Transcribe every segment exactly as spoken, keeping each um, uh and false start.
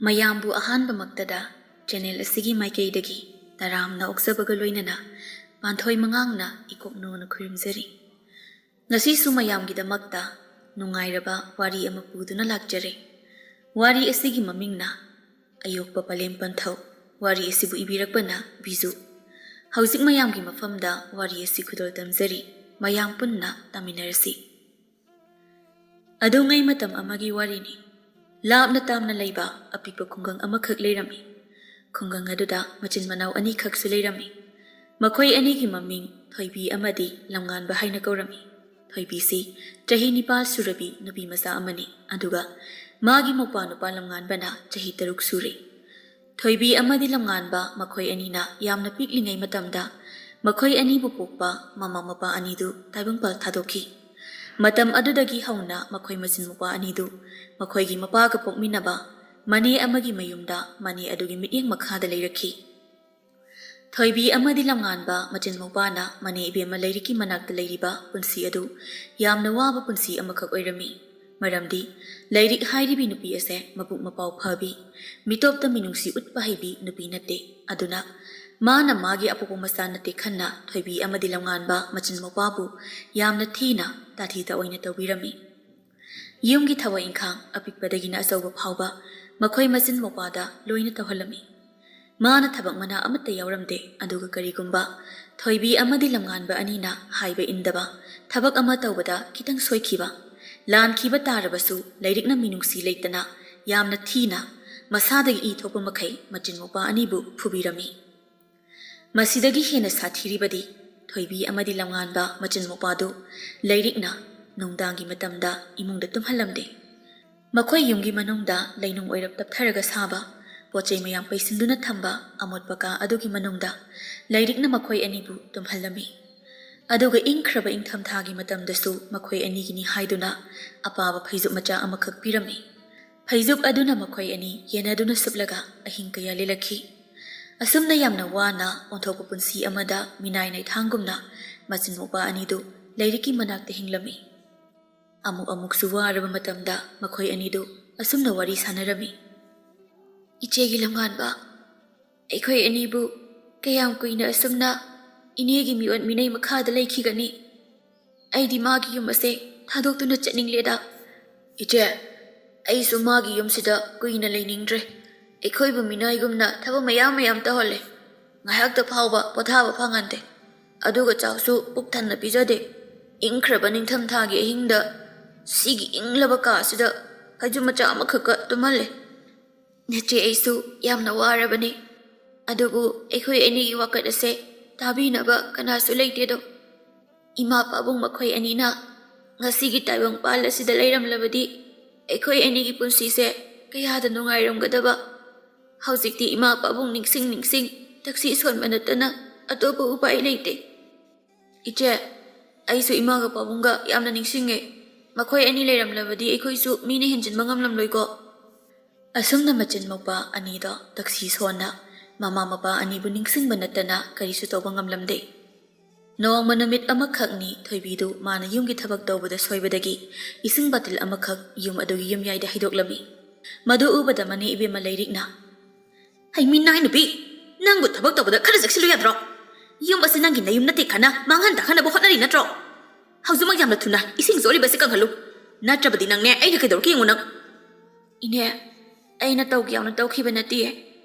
ꯃꯌꯥꯝꯕꯨ ꯑꯍꯥꯟꯕꯃꯛꯇꯗ ꯆꯦꯅꯦꯜ ꯑꯁꯤꯒꯤ ꯃꯥꯏꯀꯩꯗꯒꯤ ꯇꯔꯥꯝꯅ ꯑꯣꯛꯆꯕꯒ ꯂꯣꯏꯅꯅ ꯄꯥꯟꯊꯣꯏ ꯃꯉꯥꯡꯅ ꯏꯀꯣꯛꯅꯣꯅ ꯈꯨꯔꯨꯝꯖꯔꯤ꯫ ꯉꯁꯤꯁꯨ ꯃꯌꯥꯝꯒꯤꯗꯃꯛꯇ ꯅꯨꯡꯉꯥꯏꯔꯕ ꯋꯥꯔꯤ ꯑꯃ ꯄꯨꯗꯨꯅ ꯂꯥꯛꯆꯔꯦ꯫ ꯋꯥꯔꯤ ꯑꯁꯤꯒꯤ ꯃꯃꯤꯡꯅ ꯑꯌꯣꯛꯄ ꯄꯂꯦꯝ ꯄꯟꯊꯧ꯫ ꯋꯥꯔꯤ ꯑꯁꯤꯕꯨ ꯏꯕꯤꯔꯛꯄꯅ ꯕꯤꯖꯨ꯫ ꯍꯧꯖꯤꯛ ꯃꯌꯥꯝꯒꯤ ꯃꯐꯝꯗ ꯋꯥꯔꯤ ꯑꯁꯤ ꯈꯨꯗꯣꯜ ꯇꯝꯖꯔꯤ꯫ ꯃꯌꯥꯝ ꯄꯨꯟꯅ ꯇꯥꯃꯤꯟꯅꯔꯁꯤ꯫ ꯑꯗꯨꯉꯩ ꯃꯇꯝ ꯑꯃꯒꯤ ꯋꯥꯔꯤꯅꯤ꯫ ꯂꯥꯞꯅ ꯇꯥꯝꯅ ꯂꯩꯕ ꯑꯄꯤꯛꯄ ꯈꯨꯡꯒꯪ ꯑꯃꯈꯛ ꯂꯩꯔꯝꯃꯤ꯫ ꯈꯨꯡꯒꯪ ꯑꯗꯨꯗ ꯃꯆꯤꯟ ꯃꯅꯥꯎ ꯑꯅꯤꯈꯛꯁꯨ ꯂꯩꯔꯝꯃꯤ꯫ ꯃꯈꯣꯏ ꯑꯅꯤꯒꯤ ꯃꯃꯤꯡ ꯊꯣꯏꯕꯤ ꯑꯃꯗꯤ ꯂꯝꯉꯥꯟꯕ ꯍꯥꯏꯅ ꯀꯧꯔꯝꯃꯤ꯫ ꯊꯣꯏꯕꯤꯁꯤ ꯆꯍꯤ ꯅꯤꯄꯥꯜ ꯁꯨꯔꯕꯤ ꯅꯨꯄꯤ ꯃꯆꯥ ꯑꯃꯅꯤ, ꯑꯗꯨꯒ ꯃꯥꯒꯤ ꯃꯧꯄ꯭ꯋꯥ ꯅꯨꯄꯥ ꯂꯝꯉꯥꯟꯕꯅ ꯆꯍꯤ ꯇꯔꯨꯛ ꯁꯨꯔꯦ꯫ ꯊꯣꯏꯕꯤ ꯑꯃꯗꯤ ꯂꯝꯉꯥꯟꯕ ꯃꯈꯣꯏ ꯑꯅꯤꯅ ꯌꯥꯝꯅ ꯄꯤꯛꯂꯤꯉꯩ ꯃꯇꯝꯗ ꯃꯈꯣꯏ ꯑꯅꯤꯕꯨ ꯄꯣꯛꯄ ꯃꯃꯥ ꯃꯄꯥ ꯑꯅꯤꯗꯨ ꯇꯥꯏꯕꯪꯄꯥꯜ ꯊꯥꯗꯣꯛꯈꯤ꯫ ꯃꯇꯝ ꯑꯗꯨꯗꯒꯤ ꯍꯧꯅ ꯃꯈꯣꯏ ꯃꯆꯤꯟ ꯃꯧꯄ꯭ꯋꯥ ꯑꯅꯤꯗꯨ ꯃꯈꯣꯏꯒꯤ ꯃꯄꯥꯒ ꯄꯣꯛꯃꯤꯟꯅꯕ ꯃꯅꯦ ꯑꯃꯒꯤ ꯃꯌꯨꯝꯗ ꯃꯅꯦ ꯑꯗꯨꯒꯤ ꯃꯤꯠꯌꯦꯡ ꯃꯈꯥꯗ ꯂꯩꯔꯛꯈꯤ꯫ ꯊꯣꯏꯕꯤ ꯑꯃꯗꯤ ꯂꯝꯉꯥꯟꯕ ꯃꯆꯤꯟ ꯃꯧꯄ꯭ꯋꯥꯅ ꯃꯅꯦ ꯏꯕꯦꯝꯃ ꯂꯩꯔꯤꯛꯀꯤ ꯃꯅꯥꯛꯇ ꯂꯩꯔꯤꯕ ꯄꯨꯟꯁꯤ ꯑꯗꯨ ꯌꯥꯝꯅ ꯋꯥꯕ ꯄꯨꯟꯁꯤ ꯑꯃꯈꯛ ꯑꯣꯏꯔꯝꯃꯤ꯫ ꯃꯔꯝꯗꯤ ꯂꯩꯔꯤꯛ ꯍꯥꯏꯔꯤꯕꯤ ꯅꯨꯄꯤ ꯑꯁꯦ ꯃꯕꯨꯛ ꯃꯄꯥꯎ ꯐꯕꯤ, ꯃꯤꯇꯣꯞꯇ ꯃꯤꯅꯨꯡꯁꯤ ꯎꯠꯄ ꯍꯩꯕꯤ ꯅꯨꯄꯤ ꯅꯠꯇꯦ꯫ ꯑꯗꯨꯅ ꯃꯥꯅ ꯃꯥꯒꯤ ꯑꯄꯣꯛꯄ ꯃꯆꯥ ꯅꯠꯇꯦ ꯈꯟꯅ ꯊꯣꯏꯕꯤ ꯑꯃꯗꯤ ꯂꯝꯉꯥꯟꯕ ꯃꯆꯤꯟ ꯃꯧꯄ꯭ꯋꯥꯕꯨ ꯌꯥꯝꯅ ꯊꯤꯅ ꯇꯥꯊꯤ ꯇꯥꯑꯣꯏꯅ ꯇꯧꯕꯤꯔꯝꯃꯤ꯫ ꯌꯨꯝꯒꯤ ꯊꯕꯛ ꯏꯪꯈꯥꯡ ꯑꯄꯤꯛꯄꯗꯒꯤꯅ ꯑꯆꯧꯕ ꯐꯥꯎꯕ ꯃꯈꯣꯏ ꯃꯆꯤꯟ ꯃꯧꯄ꯭ꯋꯥꯗ ꯂꯣꯏꯅ ꯇꯧꯍꯜꯂꯝꯃꯤ꯫ ꯃꯥꯅ ꯊꯕꯛ ꯃꯅꯥ ꯑꯃꯠꯇ ꯌꯥꯎꯔꯝꯗꯦ, ꯑꯗꯨꯒ ꯀꯔꯤꯒꯨꯝꯕ ꯊꯣꯏꯕꯤ ꯑꯃꯗꯤ ꯂꯝꯉꯥꯟꯕ ꯑꯅꯤꯅ ꯍꯥꯏꯕ ꯏꯟꯗꯕ, ꯊꯕꯛ ꯑꯃ ꯇꯧꯕꯗ ꯈꯤꯇꯪ ꯁꯣꯏꯈꯤꯕ, ꯂꯥꯟꯈꯤꯕ ꯇꯥꯔꯕꯁꯨ ꯂꯩꯔꯤꯛꯅ ꯃꯤꯅꯨꯡꯁꯤ ꯂꯩꯇꯅ ꯌꯥꯝꯅ ꯊꯤꯅ ꯃꯁꯥꯗꯒꯤ ꯏ ꯊꯣꯛꯄ ꯃꯈꯩ ꯃꯆꯤꯟ ꯃꯧꯄ꯭ꯋꯥ ꯑꯅꯤꯕꯨ ꯐꯨꯕꯤꯔꯝꯃꯤ꯫ ꯃꯁꯤꯗꯒꯤ ꯍꯦꯟꯅ ꯁꯥꯊꯤꯔꯤꯕꯗꯤ ꯊꯣꯏꯕꯤ ꯑꯃꯗꯤ ꯂꯝꯉꯥꯟꯕ ꯃꯆꯤꯟ ꯃꯧꯄ꯭ꯋꯥꯗꯨ ꯂꯩꯔꯤꯛꯅ ꯅꯨꯡꯗꯥꯡꯒꯤ ꯃꯇꯝꯗ ꯏꯃꯨꯡꯗ ꯇꯨꯝꯍꯜꯂꯝꯗꯦ꯫ ꯃꯈꯣꯏ ꯌꯨꯝꯒꯤ ꯃꯅꯨꯡꯗ ꯂꯩꯅꯨꯡ ꯑꯣꯏꯔꯞ ꯇꯞꯊꯔꯒ ꯁꯥꯕ ꯄꯣꯠ ꯆꯩ ꯃꯌꯥꯝ ꯄꯩꯁꯤꯟꯗꯨꯅ ꯊꯝꯕ ꯑꯃꯣꯠꯄ ꯀꯥ ꯑꯗꯨꯒꯤ ꯃꯅꯨꯡꯗ ꯂꯩꯔꯤꯛꯅ ꯃꯈꯣꯏ ꯑꯅꯤꯕꯨ ꯇꯨꯝꯍꯜꯂꯝꯃꯤ꯫ ꯑꯗꯨꯒ ꯏꯪꯈ꯭ꯔꯕ ꯏꯪꯊꯝꯊꯥꯒꯤ ꯃꯇꯝꯗꯁꯨ ꯃꯈꯣꯏ ꯑꯅꯤꯒꯤꯅꯤ ꯍꯥꯏꯗꯨꯅ ꯑꯄꯥꯕ ꯐꯩꯖꯨꯞ ꯃꯆꯥ ꯑꯃꯈꯛ ꯄꯤꯔꯝꯃꯤ꯫ ꯐꯩꯖꯨꯞ ꯑꯗꯨꯅ ꯃꯈꯣꯏ ꯑꯅꯤ ꯌꯦꯟꯅꯗꯨꯅ ꯁꯨꯞꯂꯒ ꯑꯍꯤꯡ ꯀꯌꯥ ꯂꯦꯜꯂꯛꯈꯤ꯫ ꯑꯁꯨꯝꯅ ꯌꯥꯝꯅ ꯋꯥꯅ ꯑꯣꯟꯊꯣꯛꯄ ꯄꯨꯟꯁꯤ ꯑꯃꯗ ꯃꯤꯅꯥꯏ ꯅꯩꯊꯥꯡꯒꯨꯝꯅ ꯃꯆꯤꯟ ꯃꯧꯄ꯭ꯋꯥ ꯑꯅꯤꯗꯨ ꯂꯩꯔꯤꯛꯀꯤ ꯃꯅꯥꯛꯇ ꯍꯤꯡꯂꯝꯃꯤ꯫ ꯑꯃꯨꯛ ꯑꯃꯨꯛꯁꯨ ꯋꯥꯔꯕ ꯃꯇꯝꯗ ꯃꯈꯣꯏ ꯑꯅꯤꯗꯨ ꯑꯁꯨꯝꯅ ꯋꯥꯔꯤ ꯁꯥꯟꯅꯔꯝꯃꯤ꯫ ꯏꯆꯦꯒꯤ ꯂꯝꯉꯥꯟꯕ, ꯑꯩꯈꯣꯏ ꯑꯅꯤꯕꯨ ꯀꯌꯥꯝ ꯀꯨꯏꯅ ꯑꯁꯨꯝꯅ ꯏꯅꯦꯒꯤ ꯃꯤꯑꯣꯠ ꯃꯤꯅꯩ ꯃꯈꯥꯗ ꯂꯩꯈꯤꯒꯅꯤ? ꯑꯩꯗꯤ ꯃꯥꯒꯤ ꯌꯨꯝ ꯑꯁꯦ ꯊꯥꯗꯣꯛꯇꯨꯅ ꯆꯠꯅꯤꯡꯂꯦꯗ꯫ ꯏꯆꯦ, ꯑꯩꯁꯨ ꯃꯥꯒꯤ ꯌꯨꯝꯁꯤꯗ ꯀꯨꯏꯅ ꯂꯩꯅꯤꯡꯗ꯭ꯔꯦ꯫ ꯑꯩꯈꯣꯏꯕꯨ ꯃꯤꯅꯥꯏꯒꯨꯝꯅ ꯊꯕꯛ ꯃꯌꯥꯝ ꯃꯌꯥꯝ ꯇꯧꯍꯜꯂꯦ꯫ ꯉꯥꯏꯍꯥꯛꯇ ꯐꯥꯎꯕ ꯄꯣꯊꯥꯕ ꯐꯪꯍꯟꯗꯦ꯫ ꯑꯗꯨꯒ ꯆꯥꯛꯁꯨ ꯄꯨꯛ ꯊꯟꯅ ꯄꯤꯖꯗꯦ꯫ ꯏꯪꯈ꯭ꯔꯕ ꯅꯤꯡꯊꯝꯊꯥꯒꯤ ꯑꯍꯤꯡꯗ ꯁꯤꯒꯤ ꯏꯪꯂꯕ ꯀꯥ ꯑꯁꯤꯗ ꯐꯩꯖꯨꯞ ꯃꯆꯥ ꯑꯃꯈꯛꯀ ꯇꯨꯝꯍꯜꯂꯦ꯫ ꯅꯆꯦ, ꯑꯩꯁꯨ ꯌꯥꯝꯅ ꯋꯥꯔꯕꯅꯤ꯫ ꯑꯗꯨꯕꯨ ꯑꯩꯈꯣꯏ ꯑꯅꯤꯒꯤ ꯋꯥꯀꯠ ꯑꯁꯦ ꯇꯥꯕꯤꯅꯕ ꯀꯅꯥꯁꯨ ꯂꯩꯇꯦꯗꯣ꯫ ꯏꯃꯥ ꯄꯥꯕꯨꯡ ꯃꯈꯣꯏ ꯑꯅꯤꯅ ꯉꯁꯤꯒꯤ ꯇꯥꯏꯕꯪꯄꯥꯜ ꯑꯁꯤꯗ ꯂꯩꯔꯝꯂꯕꯗꯤ ꯑꯩꯈꯣꯏ ꯑꯅꯤꯒꯤ ꯄꯨꯟꯁꯤꯁꯦ ꯀꯌꯥꯗ ꯅꯨꯡꯉꯥꯏꯔꯝꯒꯗꯕ꯫ ꯍꯧꯖꯤꯛꯇꯤ ꯏꯃꯥ ꯄꯥꯕꯨꯡ ꯅꯤꯡꯁꯤꯡ ꯅꯤꯡꯁꯤꯡ ꯇꯛꯁꯤ ꯁꯣꯟꯕ ꯅꯠꯇꯅ ꯑꯇꯣꯞꯄ ꯎꯄꯥꯏ ꯂꯩꯇꯦ꯫ ꯏꯆꯦ, ꯑꯩꯁꯨ ꯏꯃꯥꯒ ꯄꯥꯕꯨꯡꯒ ꯌꯥꯝꯅ ꯅꯤꯡꯁꯤꯡꯉꯦ꯫ ꯃꯈꯣꯏ ꯑꯅꯤ ꯂꯩꯔꯝꯂꯕꯗꯤ ꯑꯩꯈꯣꯏꯁꯨ ꯃꯤꯅ ꯍꯦꯟꯖꯤꯟꯕ ꯉꯝꯂꯝꯂꯣꯏꯀꯣ꯫ ꯑꯁꯨꯝꯅ ꯃꯆꯤꯟ ꯃꯧꯄꯥ ꯑꯅꯤꯗꯣ ꯇꯛꯁꯤ ꯁꯣꯟꯅ ꯃꯃꯥ ꯃꯄꯥ ꯑꯅꯤꯕꯨ ꯅꯤꯡꯁꯤꯡꯕ ꯅꯠꯇꯅ ꯀꯔꯤꯁꯨ ꯇꯧꯕ ꯉꯝꯂꯝꯗꯦ꯫ ꯅꯣꯡꯃ ꯅꯨꯃꯤꯠ ꯑꯃꯈꯛꯅꯤ ꯊꯣꯏꯕꯤꯗꯨ ꯃꯥꯅ ꯌꯨꯝꯒꯤ ꯊꯕꯛ ꯇꯧꯕꯗ ꯁꯣꯏꯕꯗꯒꯤ ꯏꯁꯤꯡ ꯕꯥꯇꯤꯜ ꯑꯃꯈꯛ ꯌꯨꯝ ꯑꯗꯨꯒꯤ ꯌꯨꯝꯌꯥꯏꯗ ꯍꯩꯗꯣꯛꯂꯝꯃꯤ꯫ ꯃꯗꯨ ꯎꯕꯗ ꯃꯅꯦ ꯏꯕꯦꯝꯃ ꯂꯩꯔꯤꯛꯅ, "ꯍꯩ ꯃꯤꯅꯥꯏ ꯅꯨꯄꯤ, ꯅꯪꯕꯨ ꯊꯕꯛ ꯇꯧꯕꯗ ꯈꯔ ꯆꯦꯛꯁꯤꯜꯂꯨ ꯌꯥꯗ꯭ꯔꯣ? ꯌꯨꯝ ꯑꯁꯤ ꯅꯪꯒꯤ ꯅꯌꯨꯝ ꯅꯠꯇꯦ ꯈꯟꯅ ꯃꯥꯡꯍꯟ ꯇꯥꯛꯍꯟꯅꯕ ꯍꯣꯠꯅꯔꯤ ꯅꯠꯇ꯭ꯔꯣ? ꯍꯧꯖꯤꯛꯃꯛ ꯌꯥꯝꯅ ꯊꯨꯅ ꯏꯁꯤꯡ ꯆꯣꯠꯂꯤꯕꯁꯤ ꯀꯪꯍꯜꯂꯨ꯫ ꯅꯠꯇ꯭ꯔꯕꯗꯤ ꯅꯪꯅꯦ ꯑꯩꯅ ꯀꯩꯗꯧꯔꯛꯀꯦ ꯌꯦꯡꯉꯨ ꯅꯪ꯫" "ꯏꯅꯦ, ꯑꯩꯅ ꯇꯧꯒꯦ ꯌꯥꯎꯅ ꯇꯧꯈꯤꯕ ꯅꯠꯇꯤꯌꯦ꯫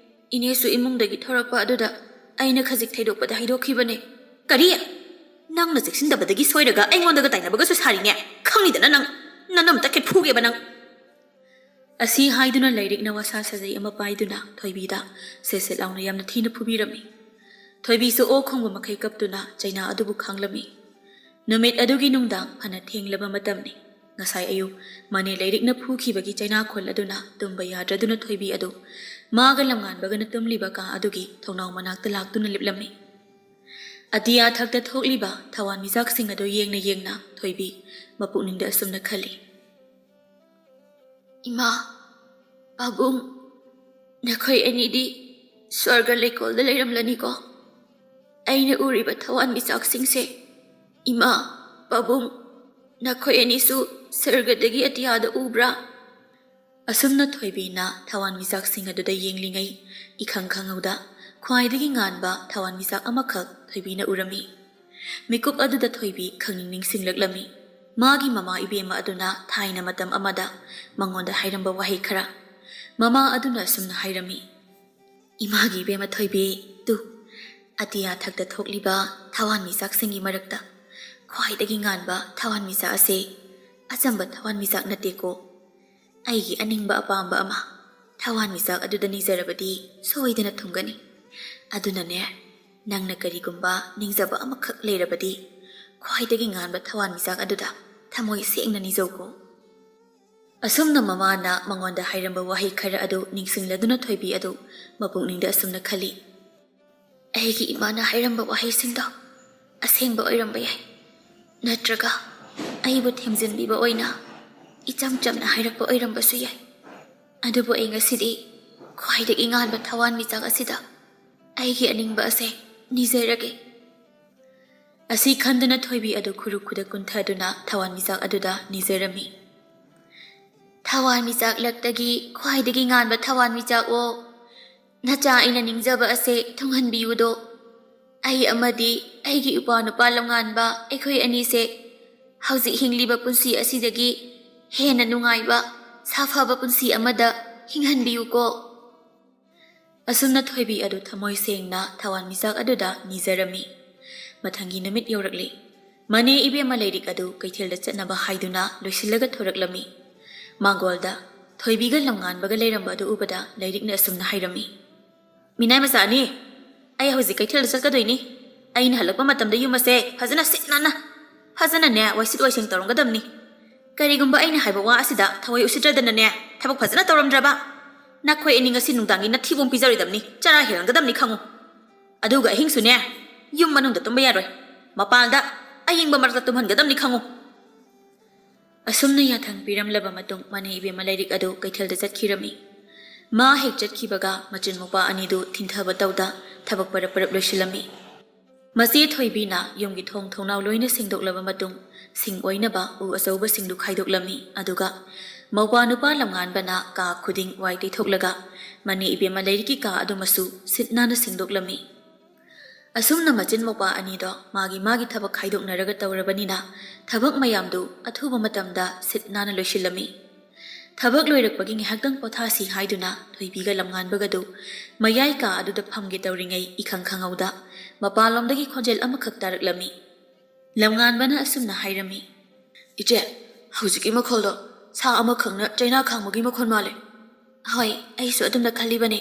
ꯏꯅꯦꯁꯨ ꯏꯃꯨꯡꯗꯒꯤ ꯊꯣꯔꯛꯄ ꯑꯗꯨꯗ ꯑꯩꯅ ꯈꯖꯤꯛ ꯊꯩꯗꯣꯛꯄꯗ ꯍꯩꯗꯣꯛꯈꯤꯕꯅꯦ꯫" "ꯀꯔꯤ? ꯅꯪꯅ ꯆꯦꯛꯁꯤꯟꯗꯕꯗꯒꯤ ꯁꯣꯏꯔꯒ ꯑꯩꯉꯣꯟꯗꯒ ꯇꯥꯏꯅꯕꯒꯁꯨ ꯁꯥꯔꯤꯅꯦ? ꯈꯪꯅꯤꯗꯅ ꯅꯪ꯫ ꯅꯅꯝ ꯇꯛꯀꯩ ꯐꯨꯒꯦꯕ ꯅꯪ꯫" ꯑꯁꯤ ꯍꯥꯏꯗꯨꯅ ꯂꯩꯔꯤꯛꯅ ꯋꯥꯁꯥ ꯁꯥꯖꯩ ꯑꯃ ꯄꯥꯏꯗꯨꯅ ꯊꯣꯏꯕꯤꯗ ꯁꯦꯠ ꯁꯦꯠ ꯂꯥꯎꯅ ꯌꯥꯝꯅ ꯊꯤꯅ ꯐꯨꯕꯤꯔꯝꯃꯤ꯫ ꯊꯣꯏꯕꯤꯁꯨ ꯑꯣꯛ ꯈꯣꯡꯕ ꯃꯈꯩ ꯀꯞꯇꯨꯅ ꯆꯩꯅꯥ ꯑꯗꯨꯕꯨ ꯈꯥꯡꯂꯝꯃꯤ꯫ ꯅꯨꯃꯤꯠ ꯑꯗꯨꯒꯤ ꯅꯨꯡꯗꯥꯡ ꯐꯅ ꯊꯦꯡꯂꯕ ꯃꯇꯝꯅꯤ꯫ ꯉꯁꯥꯏ ꯑꯌꯨꯛ ꯃꯅꯦ ꯂꯩꯔꯤꯛꯅ ꯐꯨꯈꯤꯕꯒꯤ ꯆꯩꯅꯥꯈꯣꯜ ꯑꯗꯨꯅ ꯇꯨꯝꯕ ꯌꯥꯗ꯭ꯔꯗꯨꯅ ꯊꯣꯏꯕꯤ ꯑꯗꯨ ꯃꯥꯒ ꯂꯝꯉꯥꯟꯕꯒꯅ ꯇꯨꯝꯂꯤꯕ ꯀꯥ ꯑꯗꯨꯒꯤ ꯊꯣꯡꯅꯥꯎ ꯃꯅꯥꯛꯇ ꯂꯥꯛꯇꯨꯅ ꯂꯦꯞꯂꯝꯃꯤ꯫ ꯑꯇꯤꯌꯥ ꯊꯛꯇ ꯊꯣꯛꯂꯤꯕ ꯊꯋꯥꯟꯃꯤꯆꯥꯛꯁꯤꯡ ꯑꯗꯨ ꯌꯦꯡꯅ ꯌꯦꯡꯅ ꯊꯣꯏꯕꯤ ꯃꯄꯨꯛꯅꯤꯡꯗ ꯑꯁꯨꯝꯅ ꯈꯜꯂꯤ, "ꯏꯃꯥ, ꯄꯥꯕꯨꯡ, ꯅꯈꯣꯏ ꯑꯅꯤꯗꯤ ꯁ꯭ꯋꯔꯒ ꯂꯩꯀꯣꯜꯗ ꯂꯩꯔꯝꯂꯅꯤꯀꯣ꯫ ꯑꯩꯅ ꯎꯔꯤꯕ ꯊꯋꯥꯟꯃꯤꯆꯥꯛꯁꯤꯡꯁꯦ, ꯏꯃꯥ, ꯄꯥꯕꯨꯡ, ꯅꯈꯣꯏ ꯑꯅꯤꯁꯨ ꯁ꯭ꯋꯔꯒꯗꯒꯤ ꯑꯇꯤꯌꯥꯗ ꯎꯕ꯭ꯔꯥ?" ꯑꯁꯨꯝꯅ ꯊꯣꯏꯕꯤꯅ ꯊꯋꯥꯟꯃꯤꯆꯥꯛꯁꯤꯡ ꯑꯗꯨꯗ ꯌꯦꯡꯂꯤꯉꯩ, ꯏꯈꯪ ꯈꯪꯍꯧꯗ ꯈ꯭ꯋꯥꯏꯗꯒꯤ ꯉꯥꯟꯕ ꯊꯋꯥꯟꯃꯤꯆꯥꯛ ꯑꯃꯈꯛ ꯊꯣꯏꯕꯤꯅ ꯎꯔꯝꯃꯤ꯫ ꯃꯤꯀꯨꯞ ꯑꯗꯨꯗ ꯊꯣꯏꯕꯤ ꯈꯪꯅꯤꯡ ꯅꯤꯡꯁꯤꯡꯂꯛꯂꯝꯃꯤ꯫ ꯃꯥꯒꯤ ꯃꯃꯥ ꯏꯕꯦꯝꯃ ꯑꯗꯨꯅ ꯊꯥꯏꯅ ꯃꯇꯝ ꯑꯃꯗ ꯃꯉꯣꯟꯗ ꯍꯥꯏꯔꯝꯕ ꯋꯥꯍꯩ ꯈꯔ꯫ ꯃꯃꯥ ꯑꯗꯨꯅ ꯑꯁꯨꯝꯅ ꯍꯥꯏꯔꯝꯃꯤ, "ꯏꯃꯥꯒꯤ ꯏꯕꯦꯝꯃ ꯊꯣꯏꯕꯤ, ꯇꯨ, ꯑꯇꯤꯌꯥ ꯊꯛꯇ ꯊꯣꯛꯂꯤꯕ ꯊꯋꯥꯟꯃꯤꯆꯥꯛꯁꯤꯡꯒꯤ ꯃꯔꯛꯇ ꯈ꯭ꯋꯥꯏꯗꯒꯤ ꯉꯥꯟꯕ ꯊꯋꯥꯟꯃꯤꯆꯥꯛ ꯑꯁꯦ ꯑꯆꯝꯕ ꯊꯋꯥꯟꯃꯤꯆꯥꯛ ꯅꯠꯇꯦꯀꯣ꯫ ꯑꯩꯒꯤ ꯑꯅꯤꯡꯕ ꯑꯄꯥꯝꯕ ꯑꯃ ꯊꯋꯥꯟꯃꯤꯆꯥꯛ ꯑꯗꯨꯗ ꯅꯤꯖꯔꯕꯗꯤ ꯁꯣꯏꯗꯅ ꯊꯨꯡꯒꯅꯤ꯫ ꯑꯗꯨꯅꯅꯦ, ꯅꯪꯅ ꯀꯔꯤꯒꯨꯝꯕ ꯅꯤꯡꯖꯕ ꯑꯃꯈꯛ ꯂꯩꯔꯕꯗꯤ, ꯈ꯭ꯋꯥꯏꯗꯒꯤ ꯉꯥꯟꯕ ꯊꯋꯥꯟꯃꯤꯆꯥꯛ ꯑꯗꯨꯗ ꯊꯃꯣꯏ ꯁꯦꯡꯅ ꯅꯤꯖꯧꯀꯣ"꯫ ꯑꯁꯨꯝꯅ ꯃꯃꯥꯅ ꯃꯉꯣꯟꯗ ꯍꯥꯏꯔꯝꯕ ꯋꯥꯍꯩ ꯈꯔ ꯑꯗꯨ ꯅꯤꯡꯁꯤꯡꯂꯗꯨꯅ ꯊꯣꯏꯕꯤ ꯑꯗꯨ ꯃꯄꯨꯛꯅꯤꯡꯗ ꯑꯁꯨꯝꯅ ꯈꯜꯂꯤ, "ꯑꯩꯒꯤ ꯏꯃꯥꯅ ꯍꯥꯏꯔꯝꯕ ꯋꯥꯍꯩꯁꯤꯡꯗꯣ ꯑꯁꯦꯡꯕ ꯑꯣꯏꯔꯝꯕ ꯌꯥꯏ, ꯅꯠꯇ꯭ꯔꯒ ꯑꯩꯕꯨ ꯊꯦꯝꯖꯤꯟꯕꯤꯕ ꯑꯣꯏꯅ ꯏꯆꯝ ꯆꯝꯅ ꯍꯥꯏꯔꯛꯄ ꯑꯣꯏꯔꯝꯕꯁꯨ ꯌꯥꯏ꯫ ꯑꯗꯨꯕꯨ ꯑꯩ ꯉꯁꯤꯗꯤ ꯈ꯭ꯋꯥꯏꯗꯒꯤ ꯉꯥꯟꯕ ꯊꯋꯥꯟꯃꯤꯆꯥꯛ ꯑꯁꯤꯗ ꯑꯩꯒꯤ ꯑꯅꯤꯡꯕ ꯑꯁꯦ ꯅꯤꯖꯔꯒꯦ"꯫ ꯑꯁꯤ ꯈꯟꯗꯨꯅ ꯊꯣꯏꯕꯤ ꯑꯗꯨ ꯈꯨꯔꯨ ꯈꯨꯗꯛ ꯀꯨꯟꯊꯗꯨꯅ ꯊꯋꯥꯟꯃꯤꯆꯥꯛ ꯑꯗꯨꯗ ꯅꯤꯖꯔꯝꯃꯤ꯫ "ꯊꯋꯥꯟꯃꯤꯆꯥꯛ ꯂꯛꯇꯒꯤ ꯈ꯭ꯋꯥꯏꯗꯒꯤ ꯉꯥꯟꯕ ꯊꯋꯥꯟꯃꯤꯆꯥꯛꯑꯣ, ꯅꯆꯥ ꯑꯩꯅ ꯅꯤꯡꯖꯕ ꯑꯁꯦ ꯊꯨꯡꯍꯟꯕꯤꯌꯨꯗꯣ꯫ ꯑꯩ ꯑꯃꯗꯤ ꯑꯩꯒꯤ ꯏꯄ꯭ꯋꯥ ꯅꯨꯄꯥ ꯂꯝꯉꯥꯟꯕ ꯑꯩꯈꯣꯏ ꯑꯅꯤꯁꯦ ꯍꯧꯖꯤꯛ ꯍꯤꯡꯂꯤꯕ ꯄꯨꯟꯁꯤ ꯑꯁꯤꯗꯒꯤ ꯍꯦꯟꯅ ꯅꯨꯡꯉꯥꯏꯕ, ꯁꯥꯐꯕ ꯄꯨꯟꯁꯤ ꯑꯃꯗ ꯍꯤꯡꯍꯟꯕꯤꯌꯨꯀꯣ"꯫ ꯑꯁꯨꯝꯅ ꯊꯣꯏꯕꯤ ꯑꯗꯨ ꯊꯃꯣꯏ ꯁꯦꯡꯅ ꯊꯋꯥꯟꯃꯤꯆꯥꯛ ꯑꯗꯨꯗ ꯅꯤꯖꯔꯝꯃꯤ꯫ ꯃꯊꯪꯒꯤ ꯅꯨꯃꯤꯠ ꯌꯧꯔꯛꯂꯤ꯫ ꯃꯅꯦ ꯏꯕꯦꯝꯃ ꯂꯥꯏꯔꯤꯛ ꯑꯗꯨ ꯀꯩꯊꯦꯜꯗ ꯆꯠꯅꯕ ꯍꯥꯏꯗꯨꯅ ꯂꯣꯏꯁꯤꯜꯂꯒ ꯊꯣꯔꯛꯂꯝꯃꯤ꯫ ꯃꯥꯡꯒꯣꯜꯗ ꯊꯣꯏꯕꯤꯒ ꯂꯝꯉꯥꯟꯕꯒ ꯂꯩꯔꯝꯕ ꯑꯗꯨ ꯎꯕꯗ ꯂꯥꯏꯔꯤꯛꯅ ꯑꯁꯨꯝꯅ ꯍꯥꯏꯔꯝꯃꯤ, "ꯃꯤꯅꯥꯏ ꯃꯆꯥ ꯑꯅꯤ, ꯑꯩ ꯍꯧꯖꯤꯛ ꯀꯩꯊꯦꯜꯗ ꯆꯠꯀꯗꯣꯏꯅꯤ꯫ ꯑꯩꯅ ꯍꯜꯂꯛꯄ ꯃꯇꯝꯗ ꯌꯨꯝ ꯑꯁꯦ ꯐꯖꯅ ꯁꯤꯠ ꯅꯥꯟꯅ, ꯐꯖꯅꯅꯦ ꯋꯥꯏꯁꯤꯠ ꯋꯥꯏꯁꯦꯡ ꯇꯧꯔꯝꯒꯗꯕꯅꯤ꯫ ꯀꯔꯤꯒꯨꯝꯕ ꯑꯩꯅ ꯍꯥꯏꯕ ꯋꯥ ꯑꯁꯤꯗ ꯊꯋꯥꯏ ꯎꯁꯤꯠꯇ꯭ꯔꯗꯅꯅꯦ, ꯊꯕꯛ ꯐꯖꯅ ꯇꯧꯔꯝꯗ꯭ꯔꯕ, ꯅꯈꯣꯏ ꯑꯅꯤ ꯉꯁꯤ ꯅꯨꯡꯗꯥꯡꯒꯤ ꯅꯊꯤꯕꯣꯡ ꯄꯤꯖꯔꯣꯏꯗꯕꯅꯤ, ꯆꯔꯥ ꯍꯦꯜꯍꯟꯒꯗꯕꯅꯤ ꯈꯪꯉꯨ꯫ ꯑꯗꯨꯒ ꯑꯍꯤꯡꯁꯨꯅꯦ, ꯌꯨꯝ ꯃꯅꯨꯡꯗ ꯇꯨꯝꯕ ꯌꯥꯔꯣꯏ, ꯃꯄꯥꯟꯗ ꯑꯌꯤꯡꯕ ꯃꯔꯛꯇ ꯇꯨꯝꯍꯟꯒꯗꯕꯅꯤ ꯈꯪꯉꯨ"꯫ ꯑꯁꯨꯝꯅ ꯌꯥꯊꯪ ꯄꯤꯔꯝꯂꯕ ꯃꯇꯨꯡ ꯃꯅꯦ ꯏꯕꯦꯝꯃ ꯂꯥꯏꯔꯤꯛ ꯑꯗꯨ ꯀꯩꯊꯦꯜꯗ ꯆꯠꯈꯤꯔꯝꯃꯤ꯫ ꯃꯥ ꯍꯦꯛ ꯆꯠꯈꯤꯕꯒ ꯃꯆꯤꯟ ꯃꯧꯄꯥ ꯑꯅꯤꯗꯨ ꯊꯤꯟꯊꯕ ꯇꯧꯗ ꯊꯕꯛ ꯄꯔꯞ ꯄꯔꯞ ꯂꯣꯏꯁꯤꯜꯂꯝꯃꯤ꯫ ꯃꯆꯦ ꯊꯣꯏꯕꯤꯅ ꯌꯨꯝꯒꯤ ꯊꯣꯡ ꯊꯣꯡꯅꯥꯎ ꯂꯣꯏꯅ ꯁꯦꯡꯗꯣꯛꯂꯕ ꯃꯇꯨꯡ ꯁꯤꯡ ꯑꯣꯏꯅꯕ ꯎ ꯑꯆꯧꯕꯁꯤꯡꯗꯨ ꯈꯥꯏꯗꯣꯛꯂꯝꯃꯤ꯫ ꯑꯗꯨꯒ ꯃꯧꯄꯥ ꯅꯨꯄꯥ ꯂꯝꯉꯥꯟꯕꯅ ꯀꯥ ꯈꯨꯗꯤꯡ ꯋꯥꯏ ꯇꯩꯊꯣꯛꯂꯒ ꯃꯅꯦ ꯏꯕꯦꯝꯃ ꯂꯩꯔꯤꯛꯀꯤ ꯀꯥ ꯑꯗꯨꯃꯁꯨ ꯁꯤꯠ ꯅꯥꯟꯅ ꯁꯦꯡꯗꯣꯛꯂꯝꯃꯤ꯫ ꯑꯁꯨꯝꯅ ꯃꯆꯤꯟ ꯃꯧꯄꯥ ꯑꯅꯤꯗꯣ ꯃꯥꯒꯤ ꯃꯥꯒꯤ ꯊꯕꯛ ꯈꯥꯏꯗꯣꯛꯅꯔꯒ ꯇꯧꯔꯕꯅꯤꯅ ꯊꯕꯛ ꯃꯌꯥꯝꯗꯨ ꯑꯊꯨꯕ ꯃꯇꯝꯗ ꯁꯤꯠ ꯅꯥꯟꯅ ꯂꯣꯏꯁꯤꯜꯂꯝꯃꯤ꯫ ꯊꯕꯛ ꯂꯣꯏꯔꯛꯄꯒꯤ ꯉꯥꯏꯍꯥꯛꯇꯪ ꯄꯣꯊꯥꯁꯤ ꯍꯥꯏꯗꯨꯅ ꯊꯣꯏꯕꯤꯒ ꯂꯝꯉꯥꯟꯕꯒꯗꯨ ꯃꯌꯥꯏ ꯀꯥ ꯑꯗꯨꯗ ꯐꯝꯒꯦ ꯇꯧꯔꯤꯉꯩ ꯏꯈꯪ ꯈꯪꯍꯧꯗ ꯃꯄꯥꯟꯂꯣꯝꯗꯒꯤ ꯈꯣꯟꯖꯦꯜ ꯑꯃꯈꯛ ꯇꯥꯔꯛꯂꯝꯃꯤ꯫ ꯂꯝꯉꯥꯟꯕꯅ ꯑꯁꯨꯝꯅ ꯍꯥꯏꯔꯝꯃꯤ, "ꯏꯆꯦ, ꯍꯧꯖꯤꯛꯀꯤ ꯃꯈꯣꯜꯗꯣ ꯁꯥ ꯑꯃꯈꯛꯅ ꯆꯩꯅꯥ ꯈꯥꯡꯕꯒꯤ ꯃꯈꯣꯜ ꯃꯥꯜꯂꯦ꯫" "ꯍꯣꯏ, ꯑꯩꯁꯨ ꯑꯗꯨꯝꯅ ꯈꯜꯂꯤꯕꯅꯦ꯫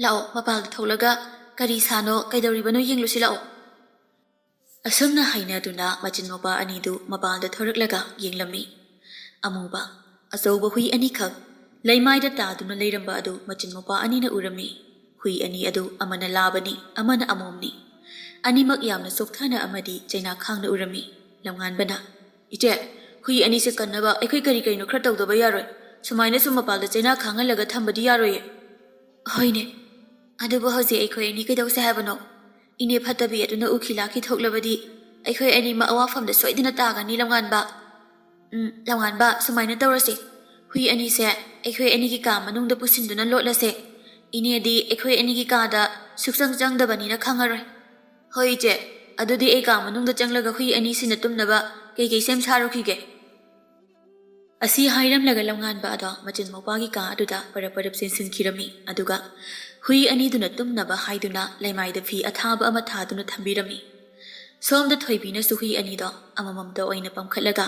ꯂꯥꯛꯑꯣ, ꯃꯄꯥꯟꯗ ꯊꯣꯛꯂꯒ ꯀꯔꯤ ꯁꯥꯅꯣ ꯀꯩꯗꯧꯔꯤꯕꯅꯣ ꯌꯦꯡꯂꯨꯁꯤ ꯂꯥꯛꯑꯣ꯫" ꯑꯁꯨꯝꯅ ꯍꯥꯏꯅꯗꯨꯅ ꯃꯆꯤꯟ ꯃꯧꯄꯥ ꯑꯅꯤꯗꯨ ꯃꯄꯥꯟꯗ ꯊꯣꯔꯛꯂꯒ ꯌꯦꯡꯂꯝꯃꯤ꯫ ꯑꯃꯨꯕ ꯑꯆꯧꯕ ꯍꯨꯏ ꯑꯅꯤꯈꯛ ꯂꯩꯃꯥꯏꯗ ꯇꯥꯗꯨꯅ ꯂꯩꯔꯝꯕ ꯑꯗꯨ ꯃꯆꯤꯟ ꯃꯧꯄꯥ ꯑꯅꯤꯅ ꯎꯔꯝꯃꯤ꯫ ꯍꯨꯏ ꯑꯅꯤ ꯑꯗꯨ ꯑꯃꯅ ꯂꯥꯕꯅꯤ, ꯑꯃꯅ ꯑꯃꯣꯝꯅꯤ꯫ ꯑꯅꯤꯃꯛ ꯌꯥꯝꯅ ꯆꯣꯛꯊꯅ ꯑꯃꯗꯤ ꯆꯩꯅꯥ ꯈꯥꯡꯅ ꯎꯔꯝꯃꯤ꯫ ꯂꯝꯉꯥꯟꯕꯅ, "ꯏꯆꯦ, ꯍꯨꯏ ꯑꯅꯤꯁꯦ ꯀꯟꯅꯕ ꯑꯩꯈꯣꯏ ꯀꯔꯤ ꯀꯔꯤꯅꯣ ꯈꯔ ꯇꯧꯗꯕ ꯌꯥꯔꯣꯏ꯫ ꯁꯨꯃꯥꯏꯅ ꯁꯨꯝ ꯃꯄꯥꯟꯗ ꯆꯩꯅꯥ ꯈꯥꯡꯍꯜꯂꯒ ꯊꯝꯕꯗꯤ ꯌꯥꯔꯣꯏꯌꯦ꯫" "ꯍꯣꯏꯅꯦ, ꯑꯗꯨꯕꯨ ꯍꯧꯖꯤꯛ ꯑꯩꯈꯣꯏ ꯑꯅꯤ ꯀꯩꯗꯧꯁꯦ ꯍꯥꯏꯕꯅꯣ? ꯏꯅꯦ ꯐꯠꯇꯕꯤ ꯑꯗꯨꯅ ꯎꯈꯤ ꯂꯥꯛꯈꯤ ꯊꯣꯛꯂꯕꯗꯤ ꯑꯩꯈꯣꯏ ꯑꯅꯤꯃꯛ ꯑꯋꯥꯐꯝꯗ ꯁꯣꯏꯗꯅ ꯇꯥꯒꯅꯤ, ꯂꯝꯉꯥꯟꯕ꯫" "ꯎꯝ, ꯂꯝꯉꯥꯟꯕ, ꯁꯨꯃꯥꯏꯅ ꯇꯧꯔꯁꯤ꯫ ꯍꯨꯏ ꯑꯅꯤꯁꯦ ꯑꯩꯈꯣꯏ ꯑꯅꯤꯒꯤ ꯀꯥ ꯃꯅꯨꯡꯗ ꯄꯨꯁꯤꯟꯗꯨꯅ ꯂꯣꯠꯂꯁꯦ꯫ ꯏꯅꯦꯗꯤ ꯑꯩꯈꯣꯏ ꯑꯅꯤꯒꯤ ꯀꯥꯗ ꯁꯨꯛꯆꯪ ꯆꯪꯗꯕꯅꯤꯅ ꯈꯪꯉꯔꯣꯏ꯫" "ꯍꯣꯏ ꯏꯆꯦ, ꯑꯗꯨꯗꯤ ꯑꯩ ꯀꯥ ꯃꯅꯨꯡꯗ ꯆꯪꯂꯒ ꯍꯨꯏ ꯑꯅꯤꯁꯤꯅ ꯇꯨꯝꯅꯕ ꯀꯩꯀꯩ ꯁꯦꯝ ꯁꯥꯔꯨꯈꯤꯒꯦ꯫" ꯑꯁꯤ ꯍꯥꯏꯔꯝꯂꯒ ꯂꯝꯉꯥꯟꯕ ꯑꯗꯣ ꯃꯆꯤꯟ ꯃꯧꯄꯥꯒꯤ ꯀꯥ ꯑꯗꯨꯗ ꯄꯔꯞ ꯄꯔꯞ ꯆꯦꯟꯁꯤꯟꯈꯤꯔꯝꯃꯤ꯫ ꯑꯗꯨꯒ ꯍꯨꯏ ꯑꯅꯤꯗꯨꯅ ꯇꯨꯝꯅꯕ ꯍꯥꯏꯗꯨꯅ ꯂꯩꯃꯥꯏꯗ ꯐꯤ ꯑꯊꯥꯕ ꯑꯃ ꯊꯥꯗꯨꯅ ꯊꯝꯕꯤꯔꯝꯃꯤ꯫ ꯁꯣꯝꯗ ꯊꯣꯏꯕꯤꯅꯁꯨ ꯍꯨꯏ ꯑꯅꯤꯗꯣ ꯑꯃꯃꯝꯇ ꯑꯣꯏꯅ ꯄꯝꯈꯠꯂꯒ